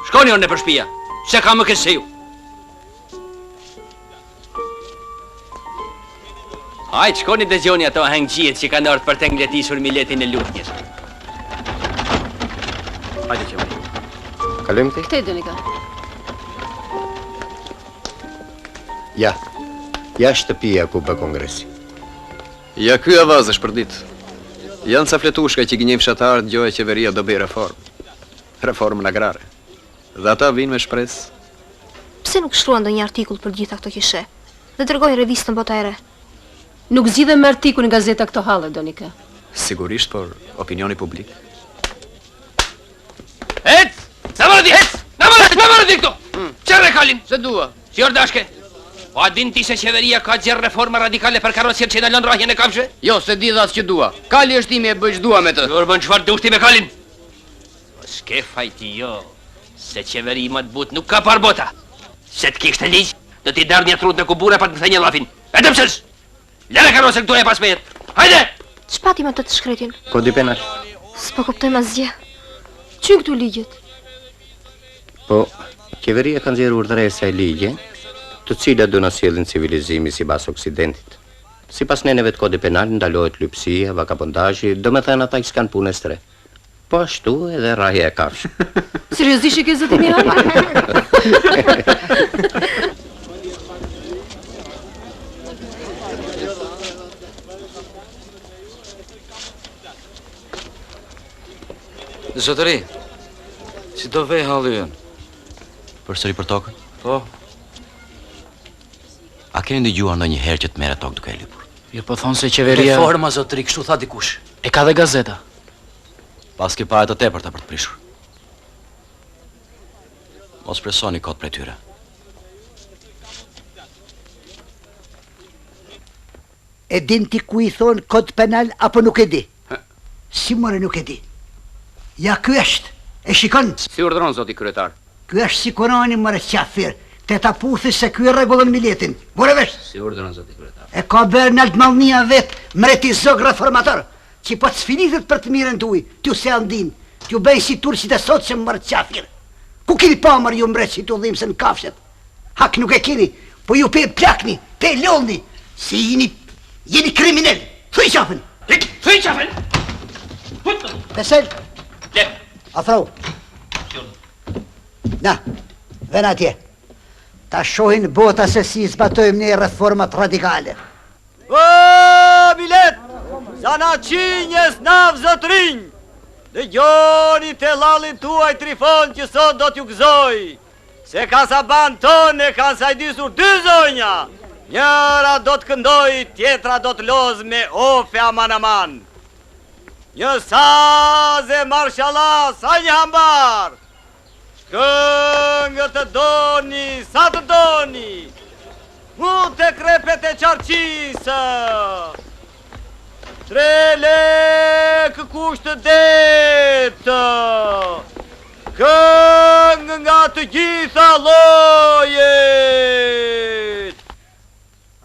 Shkoni or nëpër shpia, se ka më keq se ju. Hajt, shkoni dëgjoni ato ahengxhiet që kanë ardhur për të ngletisur miletin e Lushnjës. Hajde qeveria. Kalojmë këtej? Këtej Donika. Ja. Ja shtëpia ku bë kongresi. Ja ky avaz është përditë. Janë ca fletushka që gënjejnë fshatarët gjoja qeveria do bëjë reformë. Reformën agrare. Dhe ata vijnë me shpresë. Pse nuk shkruan ndonjë artikull për gjitha këto që sheh dhe dërgojnë revistën Bota e Re? Nuk zgjidhen me artikuj në gazeta këto halle, Donika. Sigurisht, por opinioni publik. Ec! Na merr ti, ec! Na merr, na merr ti këtu! Çerre kalin? S'e dua. Si or dashke? Po a din ti se qeveria ka nxjerrë reforma radikale për karrocierët që ndalon rrahjen e kafshëve? Jo, s'e di dhe as që dua. Kali është imi e bëj ç'dua me të. Or bën çfarë dush ti me kalin? Po s'ke faj ti jo, se qeveri më të butë nuk ka parë bota. Se të kishte ligj, do t'i derdhja trutë në kubure pa të më një llafin. E të pësës! Lere karrocën këtu e pas meje! Hajde! Ç'pati me të të shkretin? Kodi penal. S'po kuptojmë asgjë. Ç'janë këto ligjet? Po, qeveria ka nxjerrë urdhëresa e ligje, të cilat do na sjellin civilizimin sipas Oksidentit. Sipas neneve të Kodit Penal ndalohet lypësia, vagabondazhi, domethënë ata që s'kanë punë e strehë. Po ashtu edhe rrahja e kafshëve. Seriozisht e ke zoti Mihal? Zotëri, si do vejë halli ynë? Përsëri për tokën? Po. A keni dëgjuar ndonjëherë që të merret tokë duke e lypur? Jo, po thonë se qeveria... Reforma, zotëri, kështu tha dikush. E ka dhe gazeta. Paske pare të tepërta për të prishur. Mos shpresoni kot prej tyre. E din ti ku i thonë kod penal apo nuk e di? Si more nuk e di? Ja ky është, e shikon? Si urdhëron zoti kryetar? Ky është si Kurani more qafir, te ta puthi se ky e rregullon miletin. More vesh? Si urdhëron zoti kryetar? E ka bërë naltmadhnia vetë, mreti Zog reformator, që po të sfilitet për të mirën tuaj, t'ju sjellë din, t'ju bëjë si turqit e sotshëm more qafir. Ku keni pa more ju mbret që t'ju dhimsen kafshët? Hak nuk e keni, po ju pe plakni, pe lodhni, se jeni, jeni kriminel. Thuj qafën! Thuj qafën! Vesel! Le! Afro! Na, vene atje. Ta shohin bota se si zbatojmë ne reformat radikale. O, milet, zanatçinj, esnaf, zotrinj, dëgjoni tellallin tuaj Trifon që sot do t'ju gëzoj, se kasabanë tonë e kanë sajdisur dy zonja, njëra do të këndojë, tjetra do të lozë me ofe aman aman. Një saz e marshallah sa një hambar, Këngë të doni, sa të doni, mu te krepet e çarçisë. Tre lekë kush të det, këngë nga të gjitha llojet.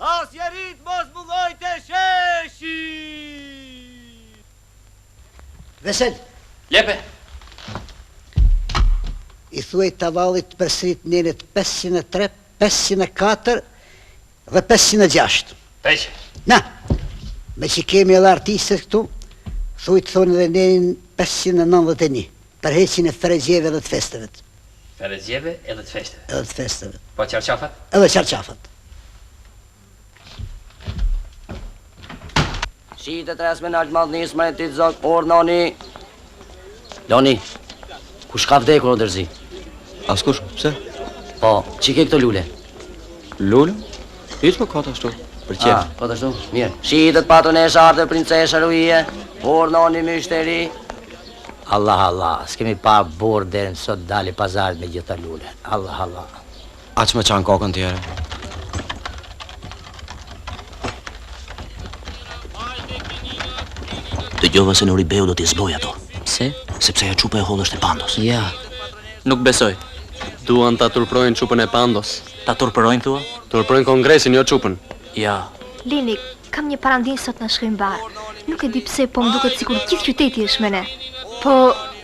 Asnjeri t'mos mungojë te sheshi. Vesel. Lepe. I thuaj Tavallit të përsërit nenet 503, 504 dhe 506. Peq. Na, meqë kemi edhe artistët këtu, thuaj të thonë edhe nenin 591, për heqjen e feregjeve dhe të festeve. Feregjeve edhe të festeve. Edhe të festeve. Po çarçafat? Edhe çarçafat. Shitet resmi naltmadhnisë mretit Zog, urdhnoni. Loni, kush ka vdekur o dërzi? Askush, pse? Po, ç'i ke këto lule? Lule? Hiç po kot ashtu, për qejf. Ah, kot ashtu, mirë. Shitet patronezha arte princesha Ruije, urdhnoni myshteri. Allah, Allah, s'kemi pa burrë deri më sot dali pazarit me gjithë këto lule. Allah, Allah. A ç'më çan kokën ti ere? Dëgjova se Nuri Beu do t'i zbojë ato. Pse? Sepse ajo çupa e hollë është e Pandos. Ja. Nuk besoj. Duan ta turpërojnë çupën e Pandos. Ta turpërojnë thua? Turpërojnë kongresin, jo çupën. Ja. Lini, kam një parandjenjë sot na shkojnë mbarë. Nuk e di pse, po më duket sikur gjithë qyteti është me ne. Po,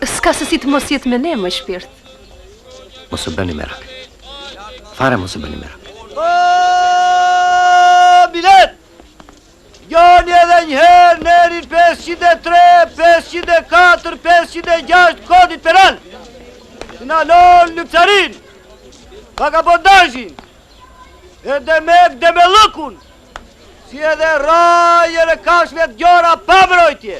s'ka se si të mos jetë me ne, moj shpirt. Mos u bëni merak. Fare mos u bëni merak. O, milet! Dëgjoni edhe njëherë nenin 503, 504, 506 kodit penal. Që ndalon lypsarinë, vagabondazhin, e demek dembellëkun, si edhe rrahjen e kafshëve të gjora pa mbrojtje.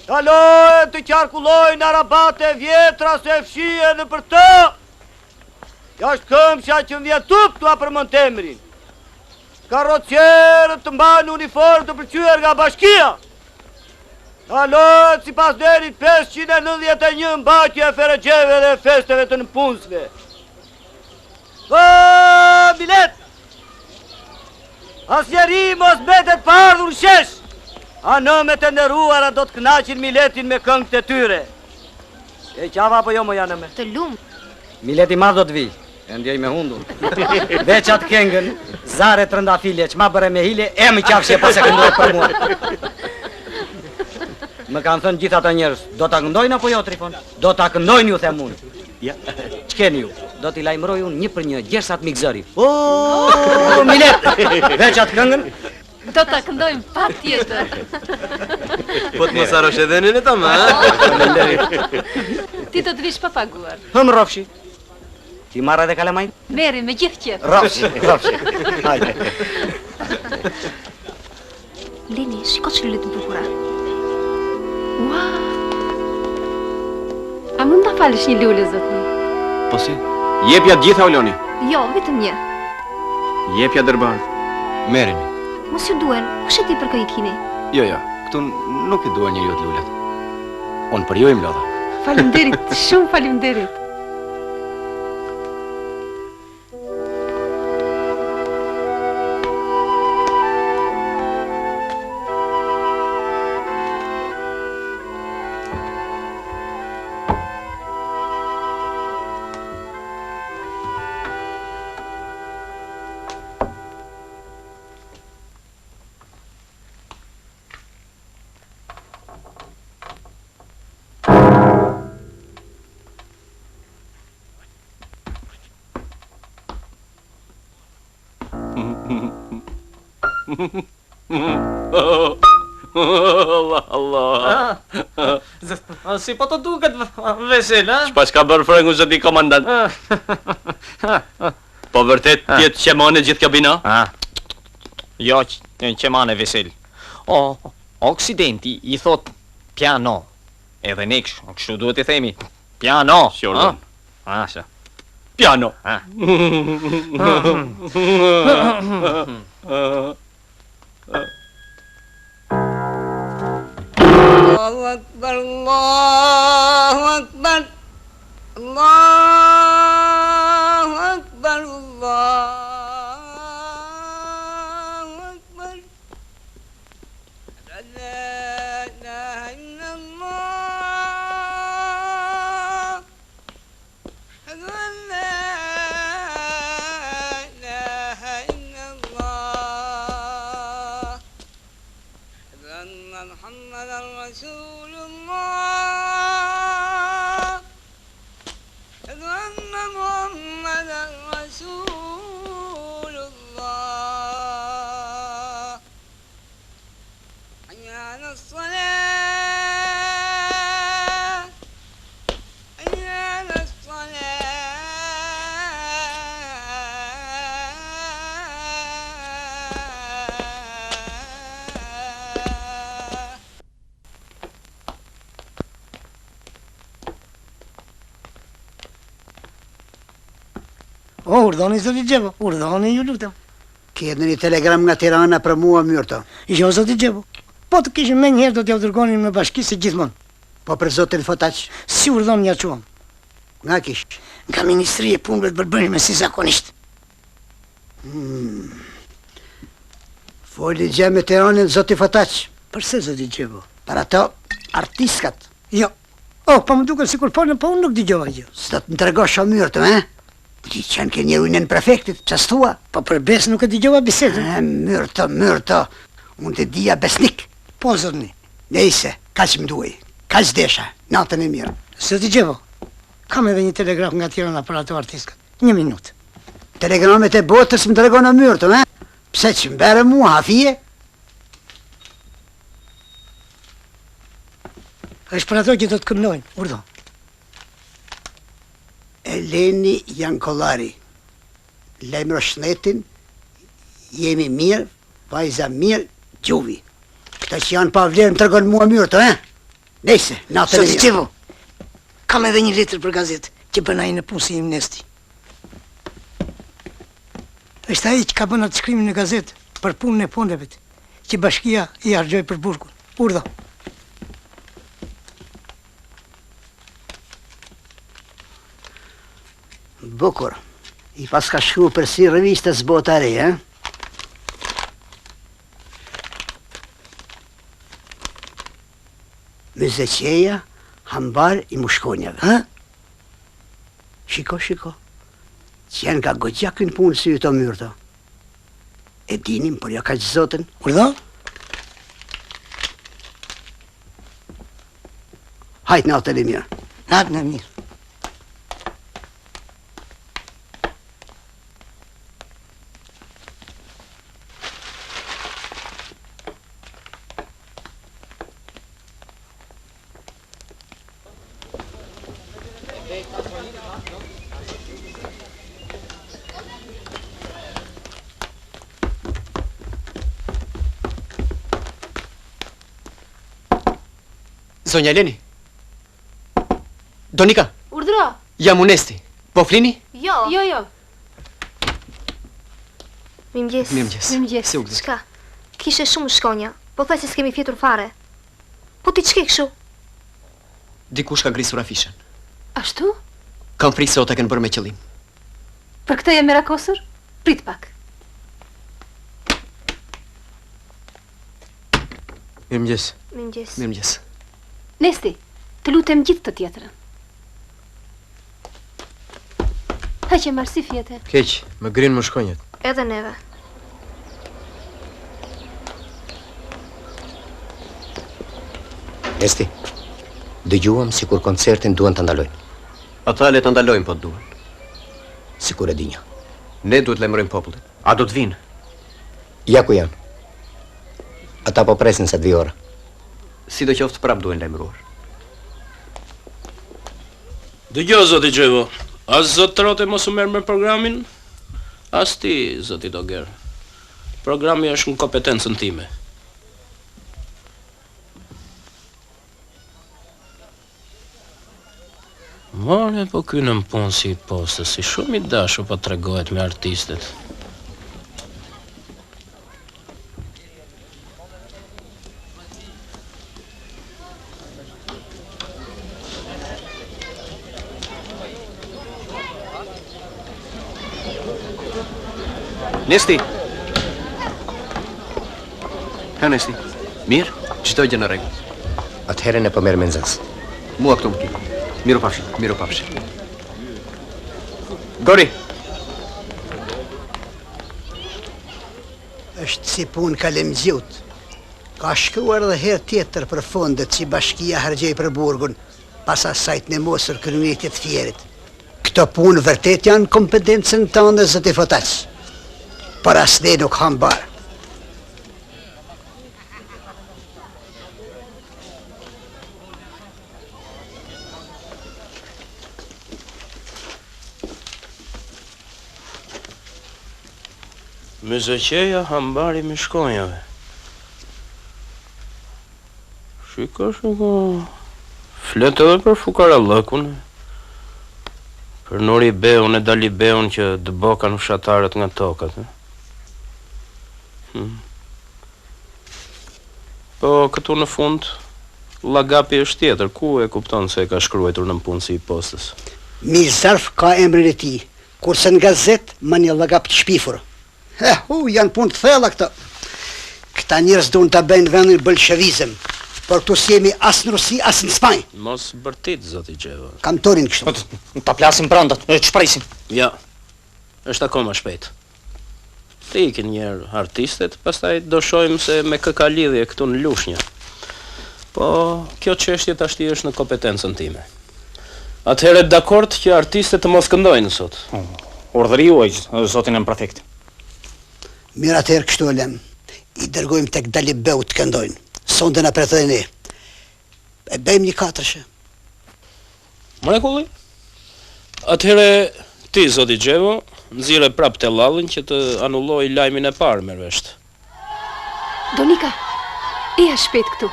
Ndalohet të qarkullojnë arabat e vjetra se fshihen nëpër to. Kjo është këmsha që më vjen turp t'ua përmend emrin. Karrocierët të mbajnë uniformë të pëlqyer nga bashkia. Ndalohet sipas nenit 591 mbajtja e ferexheve dhe festeve të nëpunësve. Po, milet! Asnjeri mos mbetet pa ardhur në shesh! Hanëmet e nderuara do të kënaqin miletin me këngët e tyre. E qava apo jo moj hanëme? Të lumtë. Milet i madh do të vijë. E ndjej me hundë. Veç atë këngën, zare trëndafile, ç'ma bëre me hile, e më qafshje pas e këndoj për mua. Më kanë thënë gjithë ata njerëz, do ta këndojnë apo jo Trifon? Do ta këndojnë ju them unë. Ja, ç'keni ju? Do t'i lajmëroj unë një për një, gjersa të m'ikë zëri. O, milet! Veç atë këngën? Do ta këndojmë patjetër. Po të mos harrosh edhe në ta më. Ti do të vish pa paguar. Hë më rrofshi. T'i marr edhe kalamajtë? Merri me gjithë qejf. Rrofshi, rrofshi. Hajde. Lini, shiko ç'lule të bukura. Ua! A mund ta falësh një lule, zotni? Po si? Jepja të gjitha, o Loni. Jo, vetëm një. Jepja dërbardh. Merrini. Mos ju duhen, kush e di për kë i kini? Jo, jo, këtu nuk i duhen njeriut lulet. Unë për ju i mblodha. Faleminderit, shumë faleminderit. Allah Allah. Si po të duket Vesil, a? Ç'paska bërë frëngu zoti komandant? Po vërtet të jetë qemane gjithë kjo bina? Jo, qemane Vesil. O, Oksidenti i thotë piano. Edhe ne kështu duhet t'i themi. Piano. Si urdhën. A, sa. Piano. A. Allahu Akbar, Allahu Akbar, Allahu Akbar, Allahu Akbar. La ilaha illallah. Ashhadu an la ilaha illallah. Ashhadu anna Muhammadan Rasulullah. Ashhadu anna Muhammadan Rasulullah. Hayya ala salah. Hayya ala salah. O, urdhoni, zoti Xhevo, urdhoni, ju lutem. Ke ndonjë telegram nga Tirana për mua, Myrto? Jo, zoti Xhevo. Po të kishim menjëherë do t'jua dërgonim në bashki si gjithmonë. Po për zotin Fotaq? Si urdhëron ia çuam. Nga kish? Nga Ministria e Punëve të Përbrendshme si zakonisht. Hmm. Foli gjë me Tiranën zoti Fotaq. Përse zoti Xhevo? Për ato artistkat. Jo. Oh, po më duket sikur folën, po unë nuk dëgjova gjë. S'do të më tregosh o Myrto, eh? Po ti qenke njeriu i nënprefektit, pse s'thua? Po për besë nuk e dëgjova bisedën. E, Myrto, Myrto, unë të dija besnik. Po, zotni. Nejse, kaq më duhej, kaq desha, natën e mirë. Zoti Xhevo, kam edhe një telegraf nga Tirana për ato artistkat. Një minutë. Telegramet e botës më tregon o Myrto, eh? Pse ç'më bere mua, hafije? Është për ato që do të këndojnë, urdhëro. Eleni Jankollari, lajmëro shnetin, jemi mirë, vajza mirë, gjuvi. Këto që janë pa vlerë më tregon mua Myrto, eh? Nejse, natën e mirë. Zoti Xhevo, kam edhe një letër për gazetë që bën ai nëpunësi im Nesti. Është ai që ka bën atë shkrimin në gazetë për punën e fondeve që bashkia i harxhoi për burgun. Urdhëro. Bukur. I paska shkru për si revistës Bota e Re, eh? Myzeqeja, hambar i mushkonjave. Ha? Shiko, shiko. Qenka goxha ky nëpunësi yt o Myrto. E dinim, por jo kaq zotin. Urdhëro? Hajt natën e mirë. Natën e mirë. Zonja Eleni. Donika. Urdhëro. Jam unë Nesti. Po flini? Jo. Jo, jo. Mirëmëngjes. Mirëmëngjes. Mirëmëngjes. Si u gdhi? Çka? Kishte shumë mushkonja. Pothuajse s'kemi fjetur fare. Po ti ç'ke kështu? Dikush ka grisur afishën. Ashtu? Kam frikë se o ta kenë bërë me qëllim. Për këtë je merakosur? Prit pak. Mirëmëngjes. Mirëmëngjes. Mirëmëngjes. Nesti, të lutem gjithë të tjetrën. Ha që marrë si fjete. Keq, më grinë mushkonjat. Edhe neve. Nesti, dëgjuam sikur koncertin duan ta ndalojnë. Ata le ta ndalojnë po të duan. Sikur e dinja. Ne duhet të lajmërojmë popullin. A do të vijnë? Ja ku janë. Ata po presin sa të vijë ora. Sidoqoftë prapë duhen lajmëruar. Dëgjo, zoti Xhevo, as zotrote mos u merr me programin, as ti, zoti Doger. Programi është në kompetencën time. More, po ky nëpunësi i postës, si shumë i dashur po tregohet me artistët. Nesti! Ha, Nesti. Mirë, çdo gjë në rregull. Atëherë ne po merremi me nxënës. Mua këtu më ki. Mirupafshim, mirupafshim. Gori! Është si punë kalemxhiut. Ka shkruar edhe herë tjetër për fondet që bashkia harxhoi për burgun, pas asaj të nemosur kryengritje të Fierit. Këto punë vërtet janë në kompetencën tënde, zoti Fotaq. Por as ne nuk hamë bar. Myzeqeja hambar i mushkonjave. Shiko, shiko. Flet edhe për fukarallëkun. Për Nuri Beun e Dali Beun që dëbokan fshatarët nga tokat. Hmm. Po këtu në fund. Llagapi është tjetër, ku e kupton se e ka shkruajtur nëpunësi i postës? Mbi zarf ka emrin e tij, kurse në gazetë ma një llagap të shpifur. Eh, hu, janë punë të thella këto. Këta njerëz duan ta bëjnë vendin bolshevizëm, por këtu s'jemi as në Rusi, as në Spanjë. Mos bërtit, zoti Xhevo. Kam torin kështu. Ta plasim brenda, ç'presim? Jo. Është akoma shpejt. Të ikin një herë artistet, pastaj do shohim se me kë ka lidhje këtu në Lushnjë. Po, kjo çështje tashti është në kompetencën time. Atëherë dakord që artistet të mos këndojnë sot. Urdhri juaj, zoti nënprefekt. Mirë atëherë kështu e lëmë. I dërgojmë tek Dalibeu të këndojnë. Sonte na pret edhe ne. E bëjmë një katërshe. Mrekulli? Atëherë ti, zoti Xhevo, nxirre prapë tellallin që të anullojë lajmin e parë, merr vesh. Donika, eja shpejt këtu.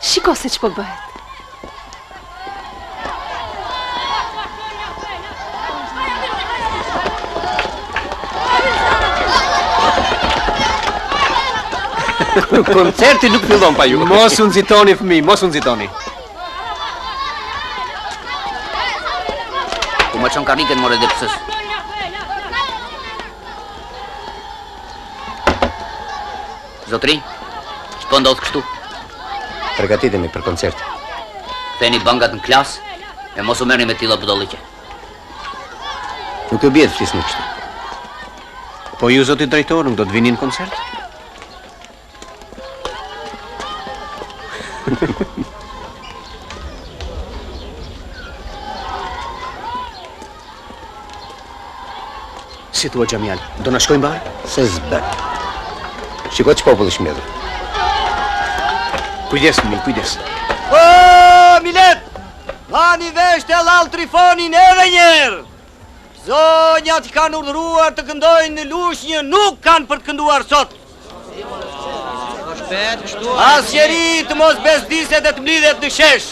Shiko se ç'po bëhet. Koncerti nuk fillon pa ju. Mos u nxitoni fëmijë, mos u nxitoni. Ku ma çon karriken more edepsëz. Zotri, ç'po ndodh kështu? Përgatitemi për koncert. Ktheni bangat në klasë e mos u merrni me tilla budalliqe. Nuk ju bie të flisni kështu. Po ju zoti drejtor nuk do të vini në koncert? Si thua Xhamial, do na shkojë mbarë? Se s'bën. Shiko ç'popull është mbledhur. Kujdes, fëmijë, kujdes. O, milet! Vani vesh tellall Trifonin edhe njëherë! Zonjat që kanë urdhëruar të këndojnë në Lushnjë nuk kanë për të kënduar sot. Asnjeri të mos bezdiset e të mblidhet në shesh.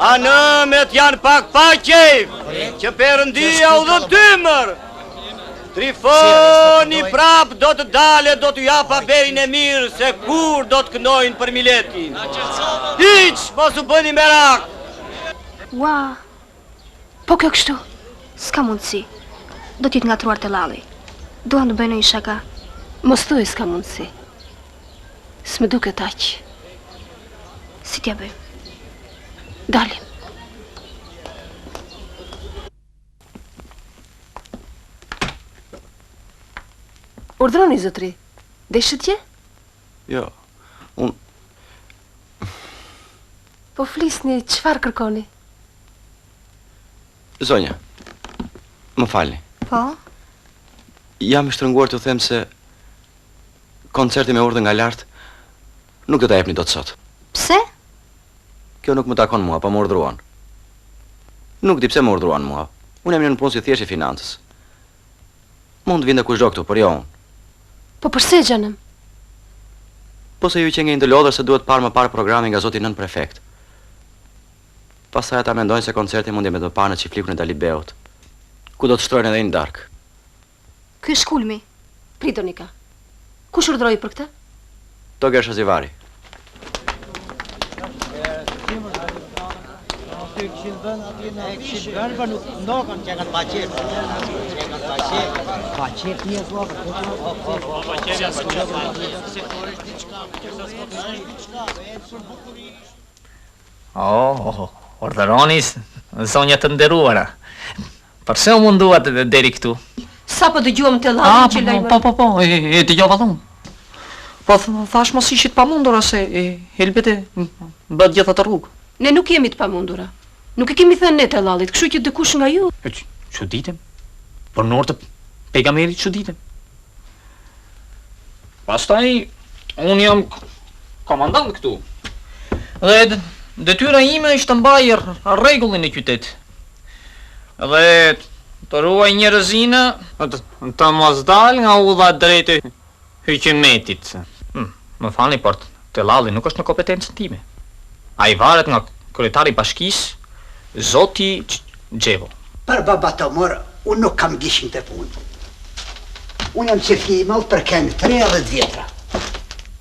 Hanëmet janë pak pa qejf, që perëndia u dhëntë ymër. Trifoni prap do të dalë e do t'u japë haberin e mirë se kur do të këndojnë për miletin. Hiç, mos u bëni merak. Ua, Po kjo kështu? S'ka mundësi. Do të jetë ngatërruar tellalli. Duan të bëjnë ndonjë shaka. Mos thuaj s'ka mundësi. S'më duket aq. Si t'ia bëjmë? Dalim. Urdhëroni, zotëri. Deshët gjë? Jo, unë... Po flisni, çfarë kërkoni? Zonja, më falni. Po? Jam i shtrënguar t'ju them se koncerti me urdhër nga lart nuk do ta jepni dot sot. Pse? Kjo nuk më takon mua, po më urdhëruan. Nuk di pse më urdhëruan mua. Unë jam një nëpunës i thjeshtë i financës. Mund të vinte kushdo këtu, por jo unë. Po përse xhanëm? Po se ju qenkeni të lodhur se duhet parë më parë programi nga zoti nënprefekt. Pastaj ata mendojnë se koncerti mund të jepet më parë në çiflikun e Dalibeut, ku do të shtrojnë edhe një darkë. Ky është kulmi. Prit Donika. Kush urdhëroi për këtë? Toger Shazivari. Oh, urdhëroni, zonja të nderuara. Përse u munduat deri këtu? Sapo dëgjuam tellallin ah, që lajmëroi. Po, po, po, e, e dëgjova dhe unë. Po, thashë mos ishit të pamundura se e, helbete bëtë gjithë atë rrugë. Ne nuk jemi të pamundura. Nuk i kemi thënë ne tellallit, kështu që dikush nga ju... E, çuditem. Për nur të pejgamberit çuditem. Pastaj, unë jam komandant këtu. Dhe detyra ime është të mbaj rregullin në qytet. Dhe të ruaj njerëzinë të mos dalë nga udha e drejtë e hyqymetit. Hm, më falni, por tellalli nuk është në kompetencën time. Ai varet nga kryetari i bashkisë, zoti Xhevo. Për baba Tomor, unë nuk kam gisht në këtë punë. Unë jam qejfli i madh për këngë të reja dhe të vjetra.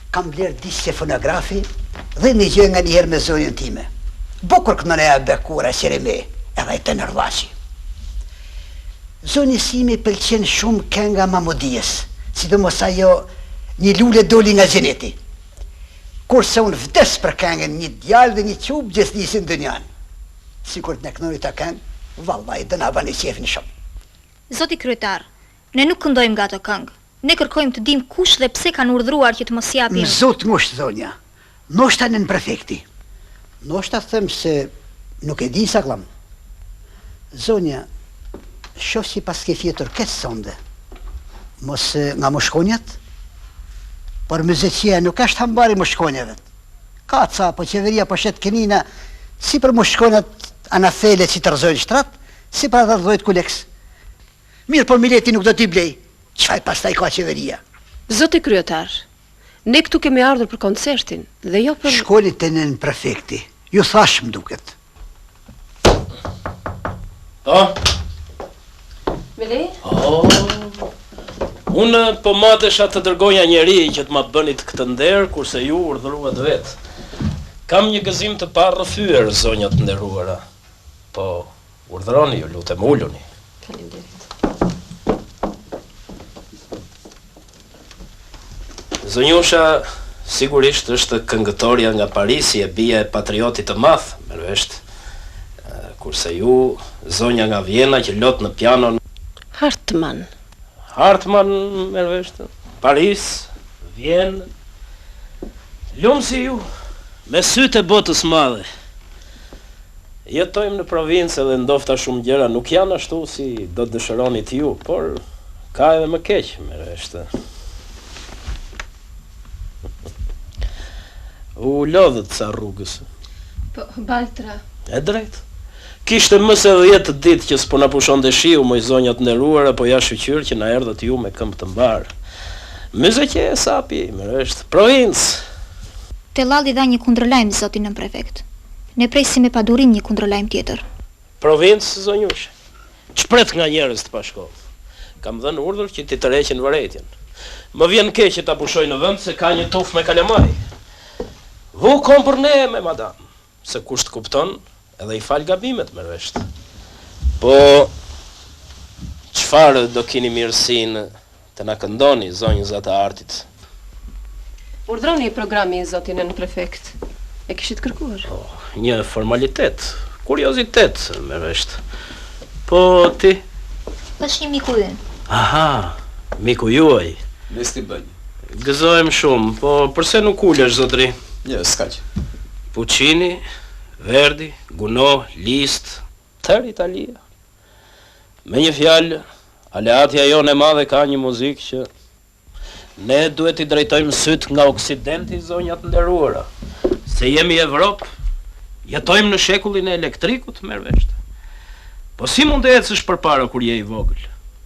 Kam blerë disqe fonografi. Dhe një gjë nganjëherë me zonjën time. Bukur këndon ajo e bekura Qerime, edhe ai tenor Vaçi. Zonjës sime i pëlqen shumë kënga e Mamudies, sidomos ajo Një lule doli nga xheneti. Kurse unë vdes për këngën Një djalë dhe një çupë gjethnisin dynjanë. Sikur të na këndoni atë këngë, vallahi do na bëni qejfin shumë. Zoti kryetar, ne nuk këndojmë nga ato këngë. Ne kërkojmë të dimë kush dhe pse kanë urdhëruar që të mos japim. Më zot ngushtë zonja, ndoshta nënprefekti. Ndoshta them se nuk e di sakllam. Zonja, shoh që paske fjetur keq sonde. Mos nga mushkonjat? Por Myzeqeja nuk është hambari i mushkonjave. Ka ca, po qeveria po shet kinina si për mushkonjat anafele që të rrëzojnë shtrat, si për ata të llojit kuleks. Mirë, por mileti nuk do t'i blejë. Ç'faj pastaj ka qeveria? Zoti kryetar, ne këtu kemi ardhur për koncertin dhe jo për. Shkoni te nënprefekti. Ju thashë, më duket. Po? Me leje? Oh. Unë po matesha të dërgoja njeri që të ma bënit këtë nder, kurse ju urdhëruat vetë. Kam një gëzim të parrëfyer, zonja të nderuara. Po, Urdhëroni, ju lutem, uluni. Faleminderit. Zonjusha sigurisht është këngëtorja nga Parisi e bija e patriotit të madh, merr vesh, kurse ju, zonja nga Vjena që lot në piano Hartmann. Hartmann, merr vesh, Paris, Vjenë. Lum si ju, me sytë e botës madhe. Jetojmë në provincë edhe ndofta shumë gjëra nuk janë ashtu si do dëshironit ju, por ka edhe më keq, merr vesh. U lodhët ca rrugës. Po, baltra. E drejtë. Kishte më se dhjetë ditë që s'po na pushonte shiu, moj zonja të nderuara, po ja shyqyr që na erdhët ju me këmbë të mbarë. Myzeqe sapi, merr vesh. Provincë! Tellalli dha një kundërlajm, zoti nënprefekt. Ne presim me padurim një kundërlajm tjetër. Provincë, zonjushë. Ç'pret nga njerëz të pashkollë? Kam dhënë urdhër që t'i tërheqin vërejtjen. Më vjen keq që ta pushoj në vend se ka një tufë me kalamaj. Vous comprenez, madame, se kush të kupton, edhe i fal gabimet, merr vesh. Po, çfarë do kini mirësinë Të na këndoni, zonjëza të artit. Urdhëroni programin, zoti nënprefekt. E kishit kërkuar. Po, një formalitet, kuriozitet, merr vesh. Po, ti? Është një miku ynë. Aha, miku juaj. Nesti bënjë. Gëzohem shumë, po përse nuk ulesh, zotëri? Jo, s'ka gjë. Puccini, Verdi, Gounod, Liszt, tërë Italia. Me një fjalë, aleatja jonë e madhe ka një muzikë që ne duhet t'i drejtojmë sytë nga Oksidenti, zonja të nderuara, se jemi Evropë, jetojmë në shekullin e elektrikut, merr vesh. Po si mund të ecësh përpara kur je i vogël,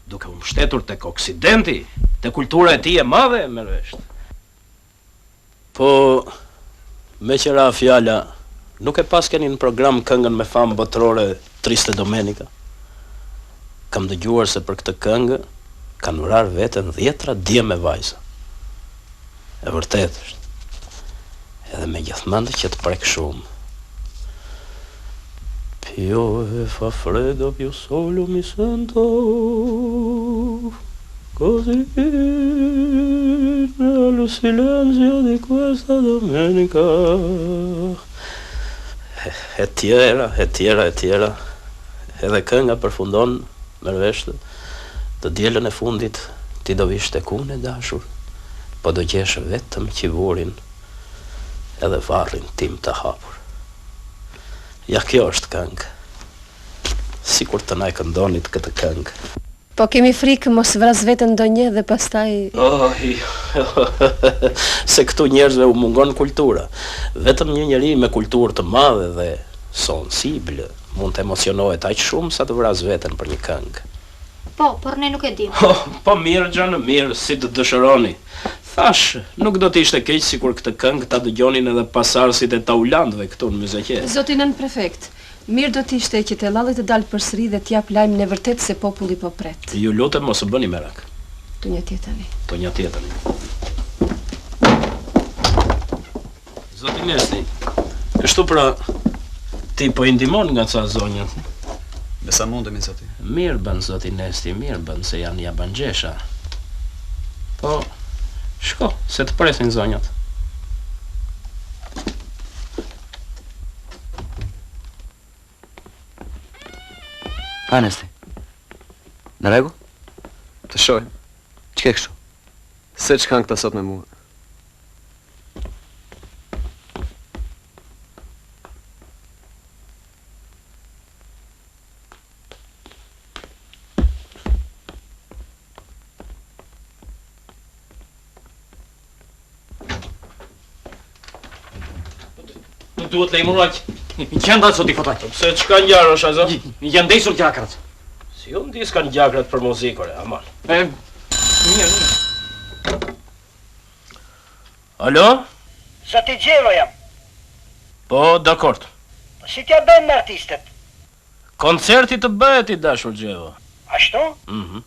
duke u mbështetur tek Oksidenti, te kultura e tij e madhe, merr vesh. Po, meqë ra fjala, nuk e paskeni në program këngën me famë botërore Triste Domenica? Kam dëgjuar se për këtë këngë kanë vrarë veten dhjetra djem e vajza. E vërtetë është. Edhe me gjithmend që të prek shumë. Piove fa freddo più solo mi sento così nel silenzio di questa domenica e tjera, e tjera, e tjera edhe kënga përfundon merr vesh të dielën e fundit ti do vish tek unë e dashur po do gjesh vetëm qivurin edhe varrin tim të hapur Ja kjo është këngë. Sikur të na e këndonit këtë këngë. Po kemi frikë mos vras veten ndonjë dhe pastaj. Oh, se këtu njerëzve u mungon kultura. Vetëm një njeri me kulturë të madhe dhe sensible mund të emocionohet aq shumë sa të vrasë veten për një këngë. Po, por ne nuk e dimë. Oh, po mirë xhanëm, mirë, si të dëshironi. Thashë, nuk do të ishte keq sikur këtë këngë ta dëgjonin edhe pasardhësit e Taulandëve këtu në Myzeqe. Zoti nënprefekt, mirë do të ishte që tellalli të dalë përsëri dhe të japë lajmin e vërtetë se populli po pret. Ju lutem mos u bëni merak. Tungjatjeta tani. Tungjatjeta tani. Zoti Nesti, kështu pra, ti po i ndihmon nga ca zonja. Me sa mundemi, zoti. Mirë bën, zoti Nesti, mirë bën, se janë jabanxhesha. Po, shko, se të presin zonjat. Ha, Nesti. Në rregull? Të shohim. Ç'ke kështu? Se ç'kanë këta sot me mua. Duhet lajmëruar qendra zoti Fotaq. Po pse ç'ka ngjarë o Shazo? Janë ndezur gjakrat. Si u ndizkan gjakrat për muzikë, ore, aman. E, mirë, mirë. Alo? Zoti Xhevo jam. Po, dakord. Po si t'ja bëjmë me artistët? Koncerti të bëhet i dashur Xhevo. Ashtu? Mhm.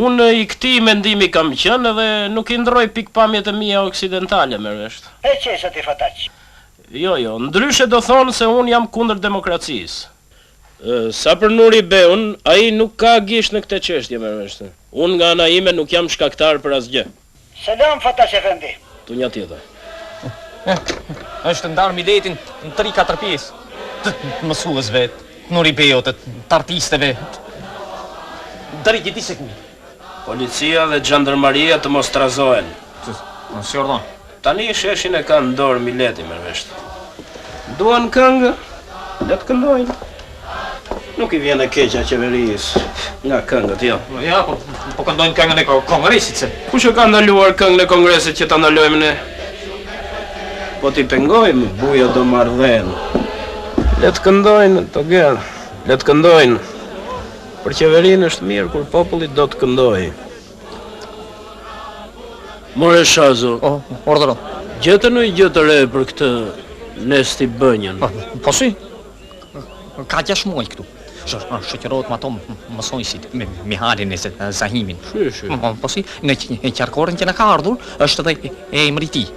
Unë i këtij mendimi kam qenë edhe nuk i ndërroj pikëpamjet e mia oksidentale, merr vesh. E qe zoti Fotaq. Jo, jo, ndryshe do thonë se unë jam kundër demokracisë. Sa për Nuri Beun, ai nuk ka gisht në këtë çështje, merr vesh. Unë nga ana ime nuk jam shkaktar për asgjë. Selam Fotaq efendi. Tunja tjetër. Është ndarë mileti në tri katër pjesë. Të mësuesve, të Nuri Beut, të artisteve. Drejt di se kujt. Policia dhe xhandarmaria të mos trazohen. Si urdhon. Tani sheshin e ka në dorë mileti, merr vesh. Duan këngë, le të këndojnë. Nuk i vjen e keqja qeverisë nga këngët, jo. Ja, po, po këndojnë këngën e kongresit se. Kush e ka ndaluar këngën e kongresit që ta ndalojmë ne? Po t'i pengojmë, buja do marrë dhenë. Le të këndojnë, toger, le të këndojnë. Për qeverinë është mirë kur populli do të këndojë. More Shazo. Po, urdhëro. Gjete ndonjë gjë të re për këtë Nesti Bënjën. Po, po si? Ka gjashtë muaj këtu. Shoqërohet me ato mësonjësit, me Mihalin e Zahimin. Shi, shi. Po, po si, në qarkoren që na ka ardhur, është edhe emri i tij.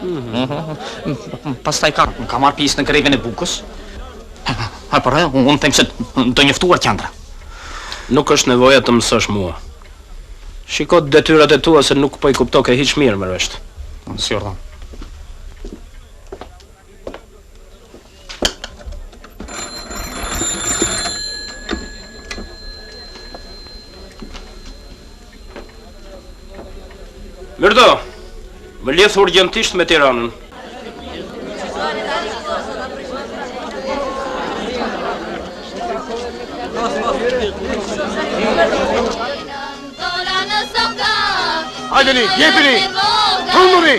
Mhm. Pastaj ka, ka marrë pjesë në grevën e bukës. Ha, por unë them se do njoftuar qendra. Nuk është nevoja të mësosh mua. Shiko detyrat e tua se nuk po i kuptoke hiç mirë, merr vesh. Si urdhon. Myrto, më lidh urgjentisht me Tiranën. Hajdeni, jepini! Trunduni!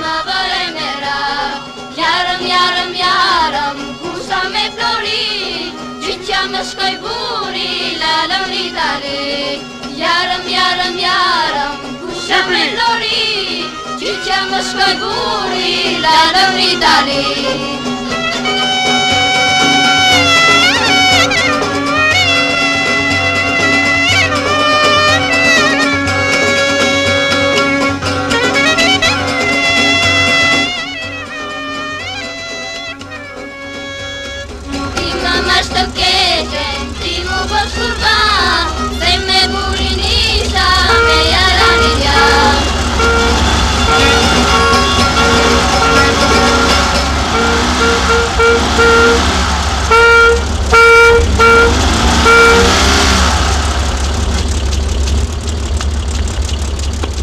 Jarëm, jarëm, jarëm, kusha me flori, Gjyqja më shkoi burri, lalëm n'Itali. Jarëm, jarëm, jarëm, kusha me flori, Gjyqja më shkoi burri, lalëm n'Itali. Ti më mash të keqen, ti mu bësh kurban, se me burin isha, me jaranin jam.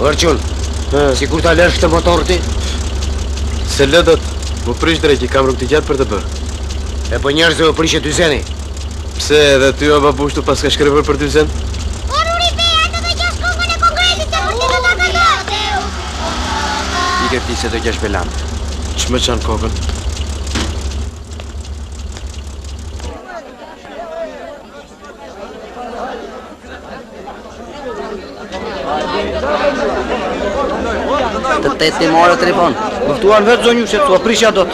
Or çun, sikur ta lësh këtë motor ti? S'e lë dot, m'u prish dreqi, kam rrugë të gjatë për të bërë. E po njerëzve u prishet dyzeni. Pse edhe ty o babush t'u paska shkrepur për dyzen? Ike ti se do gjesh belan. Ç'më çan kokën? Të teti more telefon. Më ftuan vetë zonjushet, s'ua prisha dot.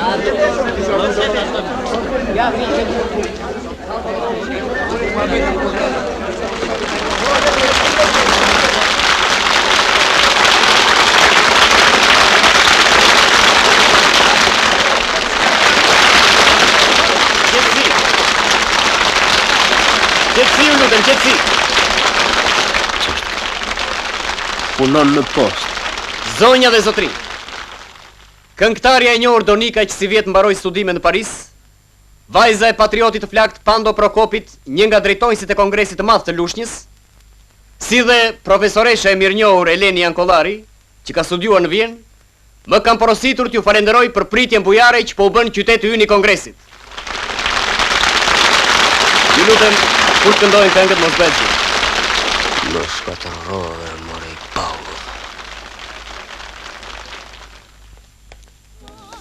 Qetësi, ju lutem, qetësi. Punon në postë. Zonja dhe zotërinj. Këngëtarja e njohur Donika që sivjet mbaroi studime në Paris, vajza e patriotit të flaktë Pando Prokopit, një nga drejtonjësit e Kongresit të Madh të Lushnjës, si dhe profesoresha e mirënjohur Eleni Jankollari, që ka studiuar në Vjenë, Më kanë porositur t'ju falenderoj për pritjen bujare që po u bën qyteti ynë i Kongresit. Ju lutem, kur të këndohen këngët mos bëhet zhurmë. Më shkatërrove, more i paudhë.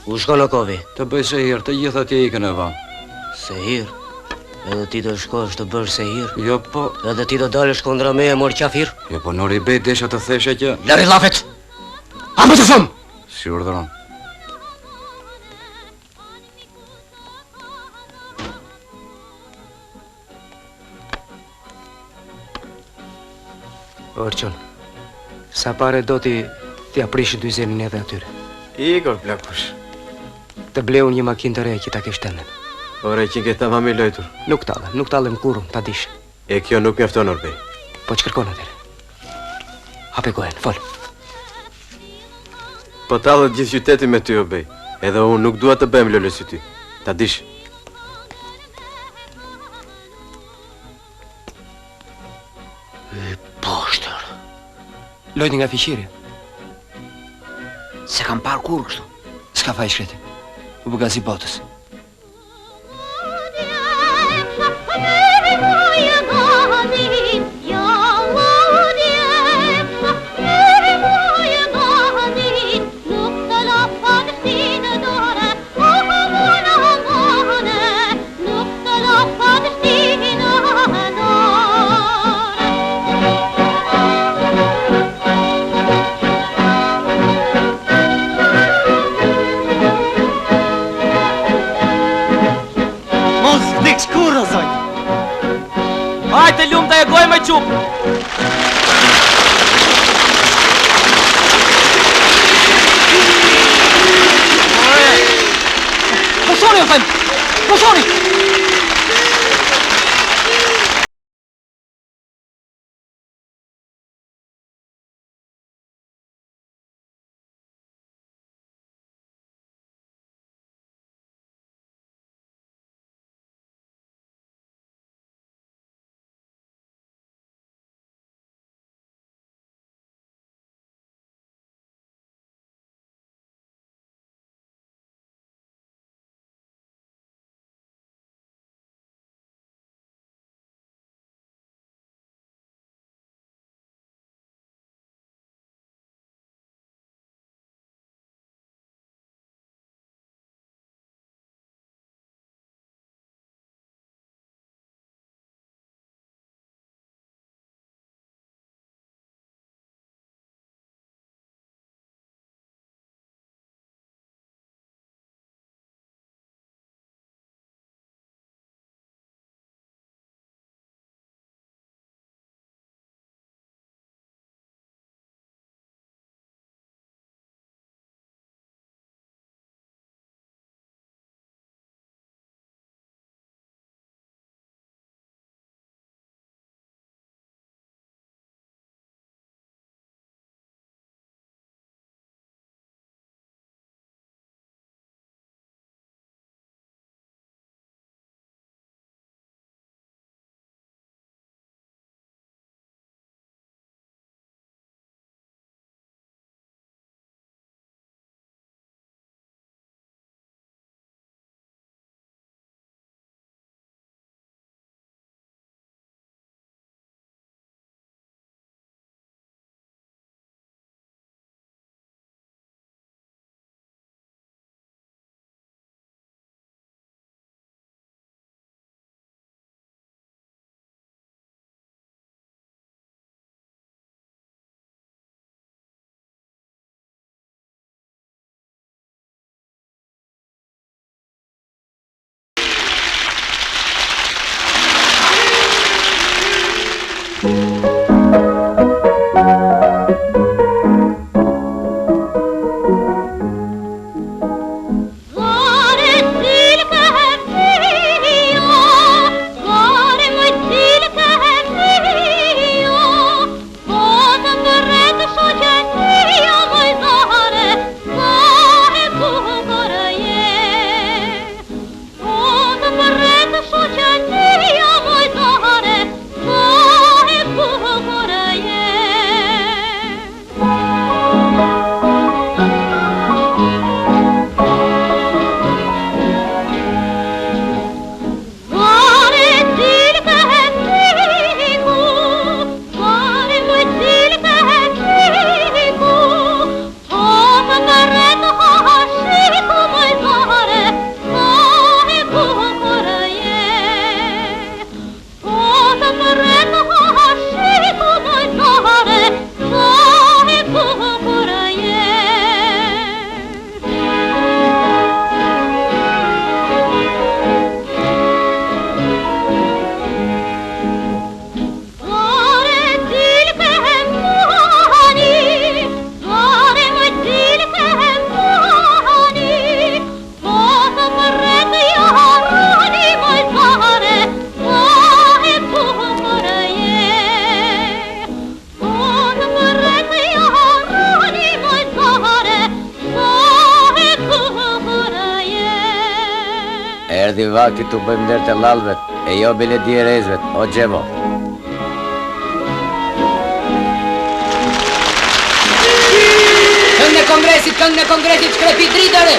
Ku shkon o kovi? Të bëj sehir, të gjithë atje ikën e vanë. Sehir? Edhe ti do shkosh të bësh sehir? Jo, po... Edhe ti do dalësh kundra meje, mor qafir? Jo, po Nuri Bej desha të thesha që... Lëri llafet! A më të them? Si urdhëron. Or çun, sa pare do ti t'ia prishë dyzenin edhe atyre? Ik or plakush. Të bleu një makinë të re që ta kesh tënden. Ore, qenke tamam i lojtur. Nuk tallem, nuk tallem kurrë, ta dish. E kjo nuk mjafton or bej. Po ç'kërkon atëherë? Hape gojën, fol. Po tallet gjithë qyteti me ty o bej. Edhe unë nuk dua të bëhem lolo si ty. Ta dish. I poshtër. Lojti nga fiqiri. S'e kam parë kurrë kështu. S'ka faj i shkreti. U bë gazi botës. Mos vdeksh kurrë, zonjë! Hajt të lumtë ajo gojë me çupë! Pushoni, ju them! Pushoni! vakti t'u bëjmë nder tellallëve, e jo beledierezëve, o Xhevo. Këngën e kongresit, këngën e kongresit, shkrepi dritare!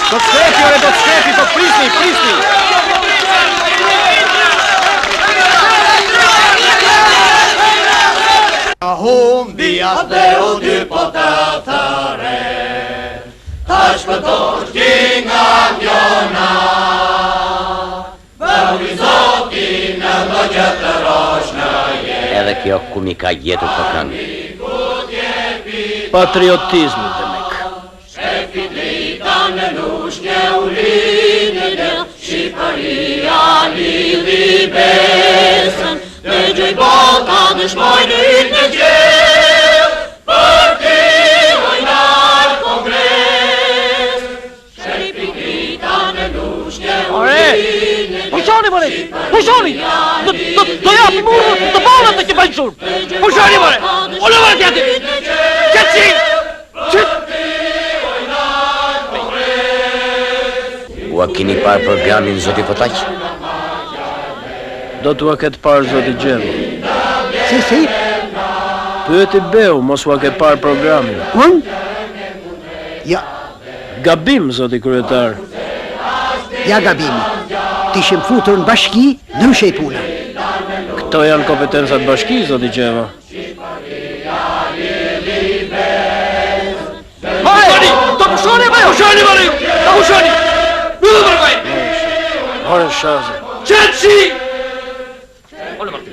Do të shkrepi, ore, do të shkrepi, po prisni, prisni! Humbi atdheu ty po të thërret Ta shpëtosh ti nga kjo natë Bëhu i zoti në çdo gjë të rrosh në jetë Edhe kjo ku m'i ka gjetur këto këngë. Patriotizmi demek. Shkrepi drita në Lushnje u lind një diell Shqipëria lidhi besën Dëgjoi bota dëshmojnë yjet në qiell Për ty oj lart kongres Shkrepi drita në Lushnje u lind një diell Pushoni more! Pushoni! Do do do japim urdhër të bëhet atë që bëjnë zhurmë. Pushoni more! Unë more tjetër. Qetësi! Qet! Ua kini parë programin, zoti Fotaq? Do t'ua ketë parë zoti Xhevo. Si, si? Pyeti Beu, mos ua ke parë programin. Unë? Ja. Gabim, zoti kryetar. Ja gabimi. T'ishim futur në bashki, ndryshej puna. Këto janë kompetenca të bashkisë, zoti Xhevo. Pushoni! Do pushoni apo jo? Pushoni more ju! Do pushoni! Mbyllë more gojën! More shaze. Qetësi! Ole more.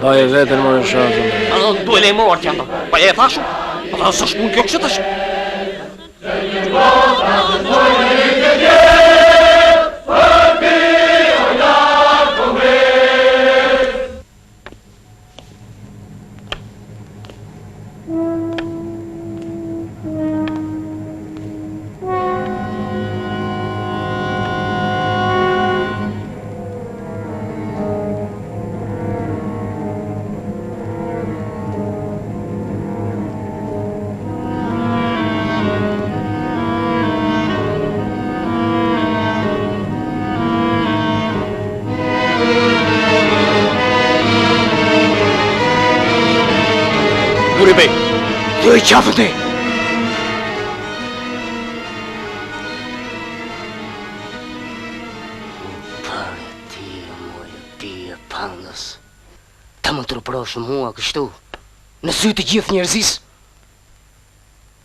Baje veten more shaze. A do duhet le morë që ata. Pa e thashu. Pa tha s'është punë kjo kështu tash. Nuri bej, Thuaj qafën ti! Pare ti, moj bijë e Pandës. Ta më turpërosh mua kështu, në sy të gjithë njerëzisë.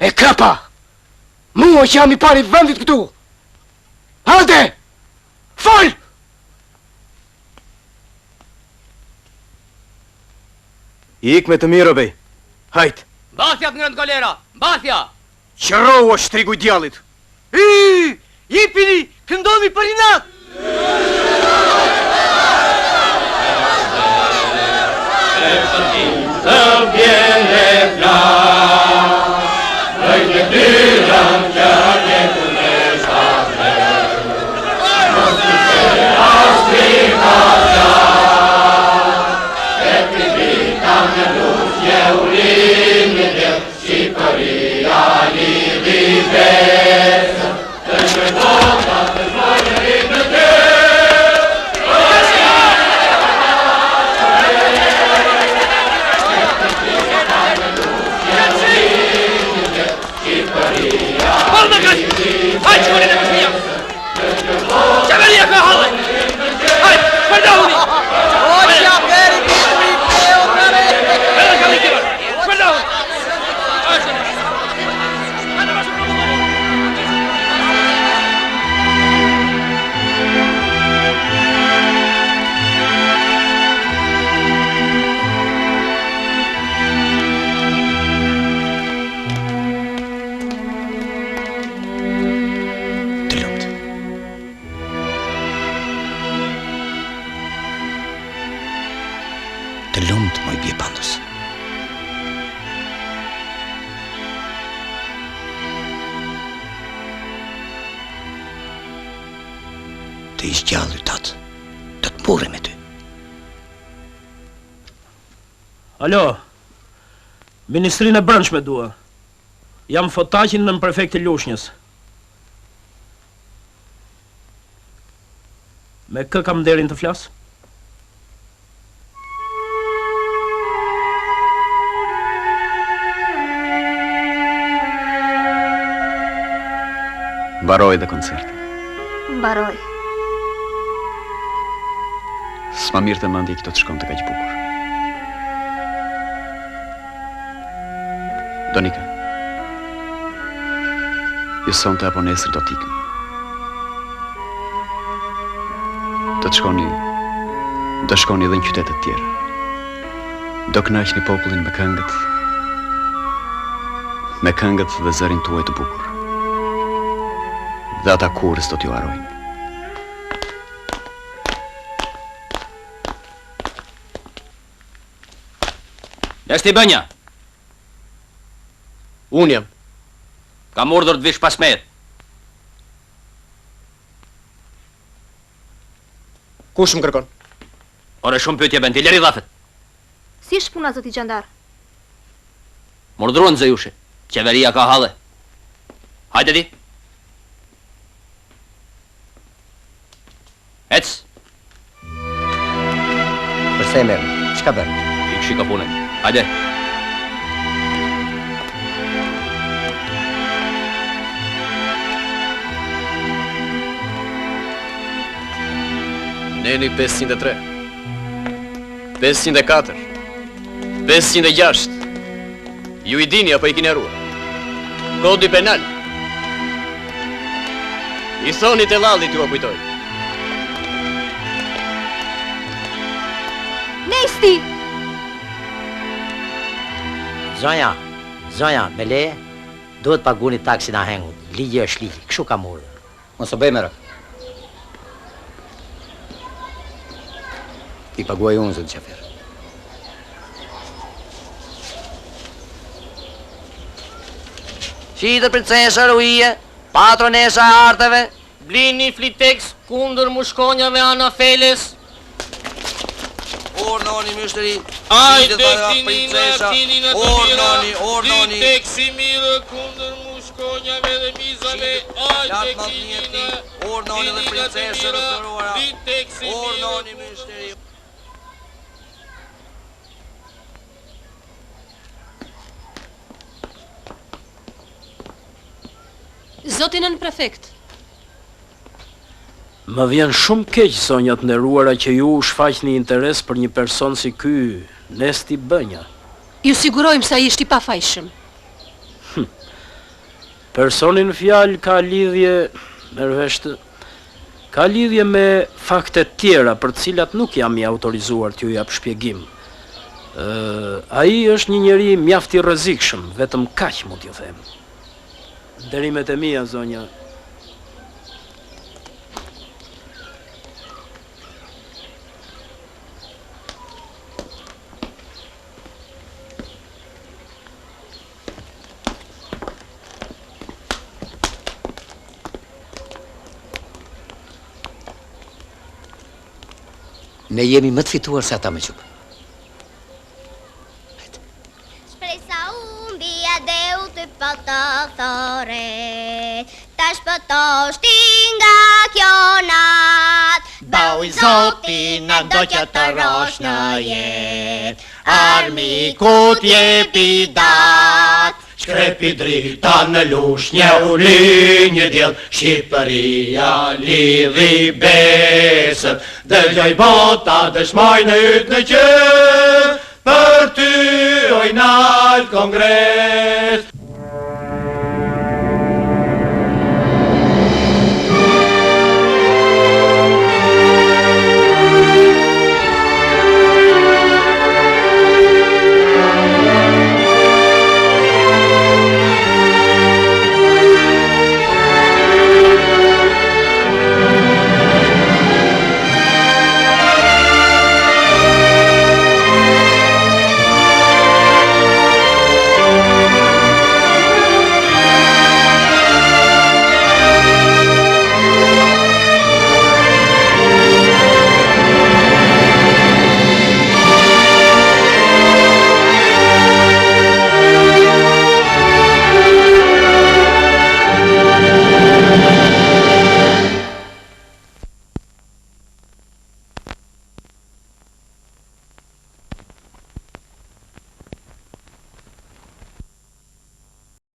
E kapa! Mua që jam i pari i vendit këtu! Hajde! Fol! Ik me të mirë, o bej. Hajt. Mbathja të ngrëntë kolera! Mbathja! Qërrohu o shtrigu i djallit! Y! Jipini! Këndoni për inat! Të vjen e flas, bëj detyrën që ke kundër Mos të se asnjë Shqipëria lidhi besën, të bota të në ty. Parë në kështë! Hajtë shkoni në bashkia! Qeveria ka halle! Hajtë, shpërndahuni! O, qaferi, bitri, peo, kare! Edhe ka një kemër! Shpërndahuni! Të lumtë. Të lumtë, moj bijë e Pandës. Të ish gjallë yt atë, do të mburrej me ty. Alo. Ministrinë e Brendshme dua. Jam Fotaqi nënprefekt i Lushnjës. Me kë kam nderin të flas? Mbaroi dhe koncerti. Mbaroi. S'ma merrte mendja që do të shkonte kaq bukur. Donika. Ju sonte apo nesër do të ikni. Do të shkoni, do shkoni edhe në qytete të tjera. Do kënaqni popullin me këngët, me këngët dhe zërin tuaj të bukur. Dhe ata kurrë s'do t'ju harrojnë. Nesti Bënja. Unë jam. Kam urdhër të vish pas meje. Kush më kërkon? Ore shumë pyetje bën ti, lëri llafet. Si është puna zoti xhandar? Më urdhëruan zonjushe. Qeveria ka halle. Hajde ti. Ec. Përse e merrni? Ç'ka bërë? Ik shiko punën. Hajde. Neni 503 504 506 Ju i dini apo i kini harruar? Kodi penal. I thoni tellallit t'jua kujtojë. Nesti! Zonja, zonja, me leje, duhet paguni taksën ahengut. Ligji është ligj, kështu kam urdhër. Mos u bëj merak. I paguaj unë, zoti Xhafer. Shitet princesha Ruije, patronesa e arteve. Blini Fliteks kundër mushkonjave anafeles. Urdhnoni myshteri, Ajde kinina, kinina të mira, Fliteks i mirë kundër mushkonjave dhe mizave, ajde kinina, kinina të mira, Fliteks i mirë. Zoti nënprefekt. Më vjen shumë keq zonja të nderuara që ju shfaqni interes për një person si ky Nesti Bënja. Ju sigurojmë se ai është i pafajshëm. Hm. Personi në fjalë ka lidhje, merr vesh, ka lidhje me fakte të tjera për të cilat nuk jam i autorizuar t'ju jap shpjegim. Ë, ai është një njeri mjaft i rrezikshëm, vetëm kaq mund t'ju them. Nderimet e mia, zonja. Ne jemi më të fituar se ata me çupë. Shpresa humbi atdheu ty po të thërret Ta shpëtosh ti nga kjo natë Bau i zoti na do që të rrosh në jetë Armikut jepi datë Shkrepi drita në Lushnje u lind një diell Shqipëria lidhi besën Dëgjoi bota dëshmojnë yjt në qiell Për ty oj nalt kongres.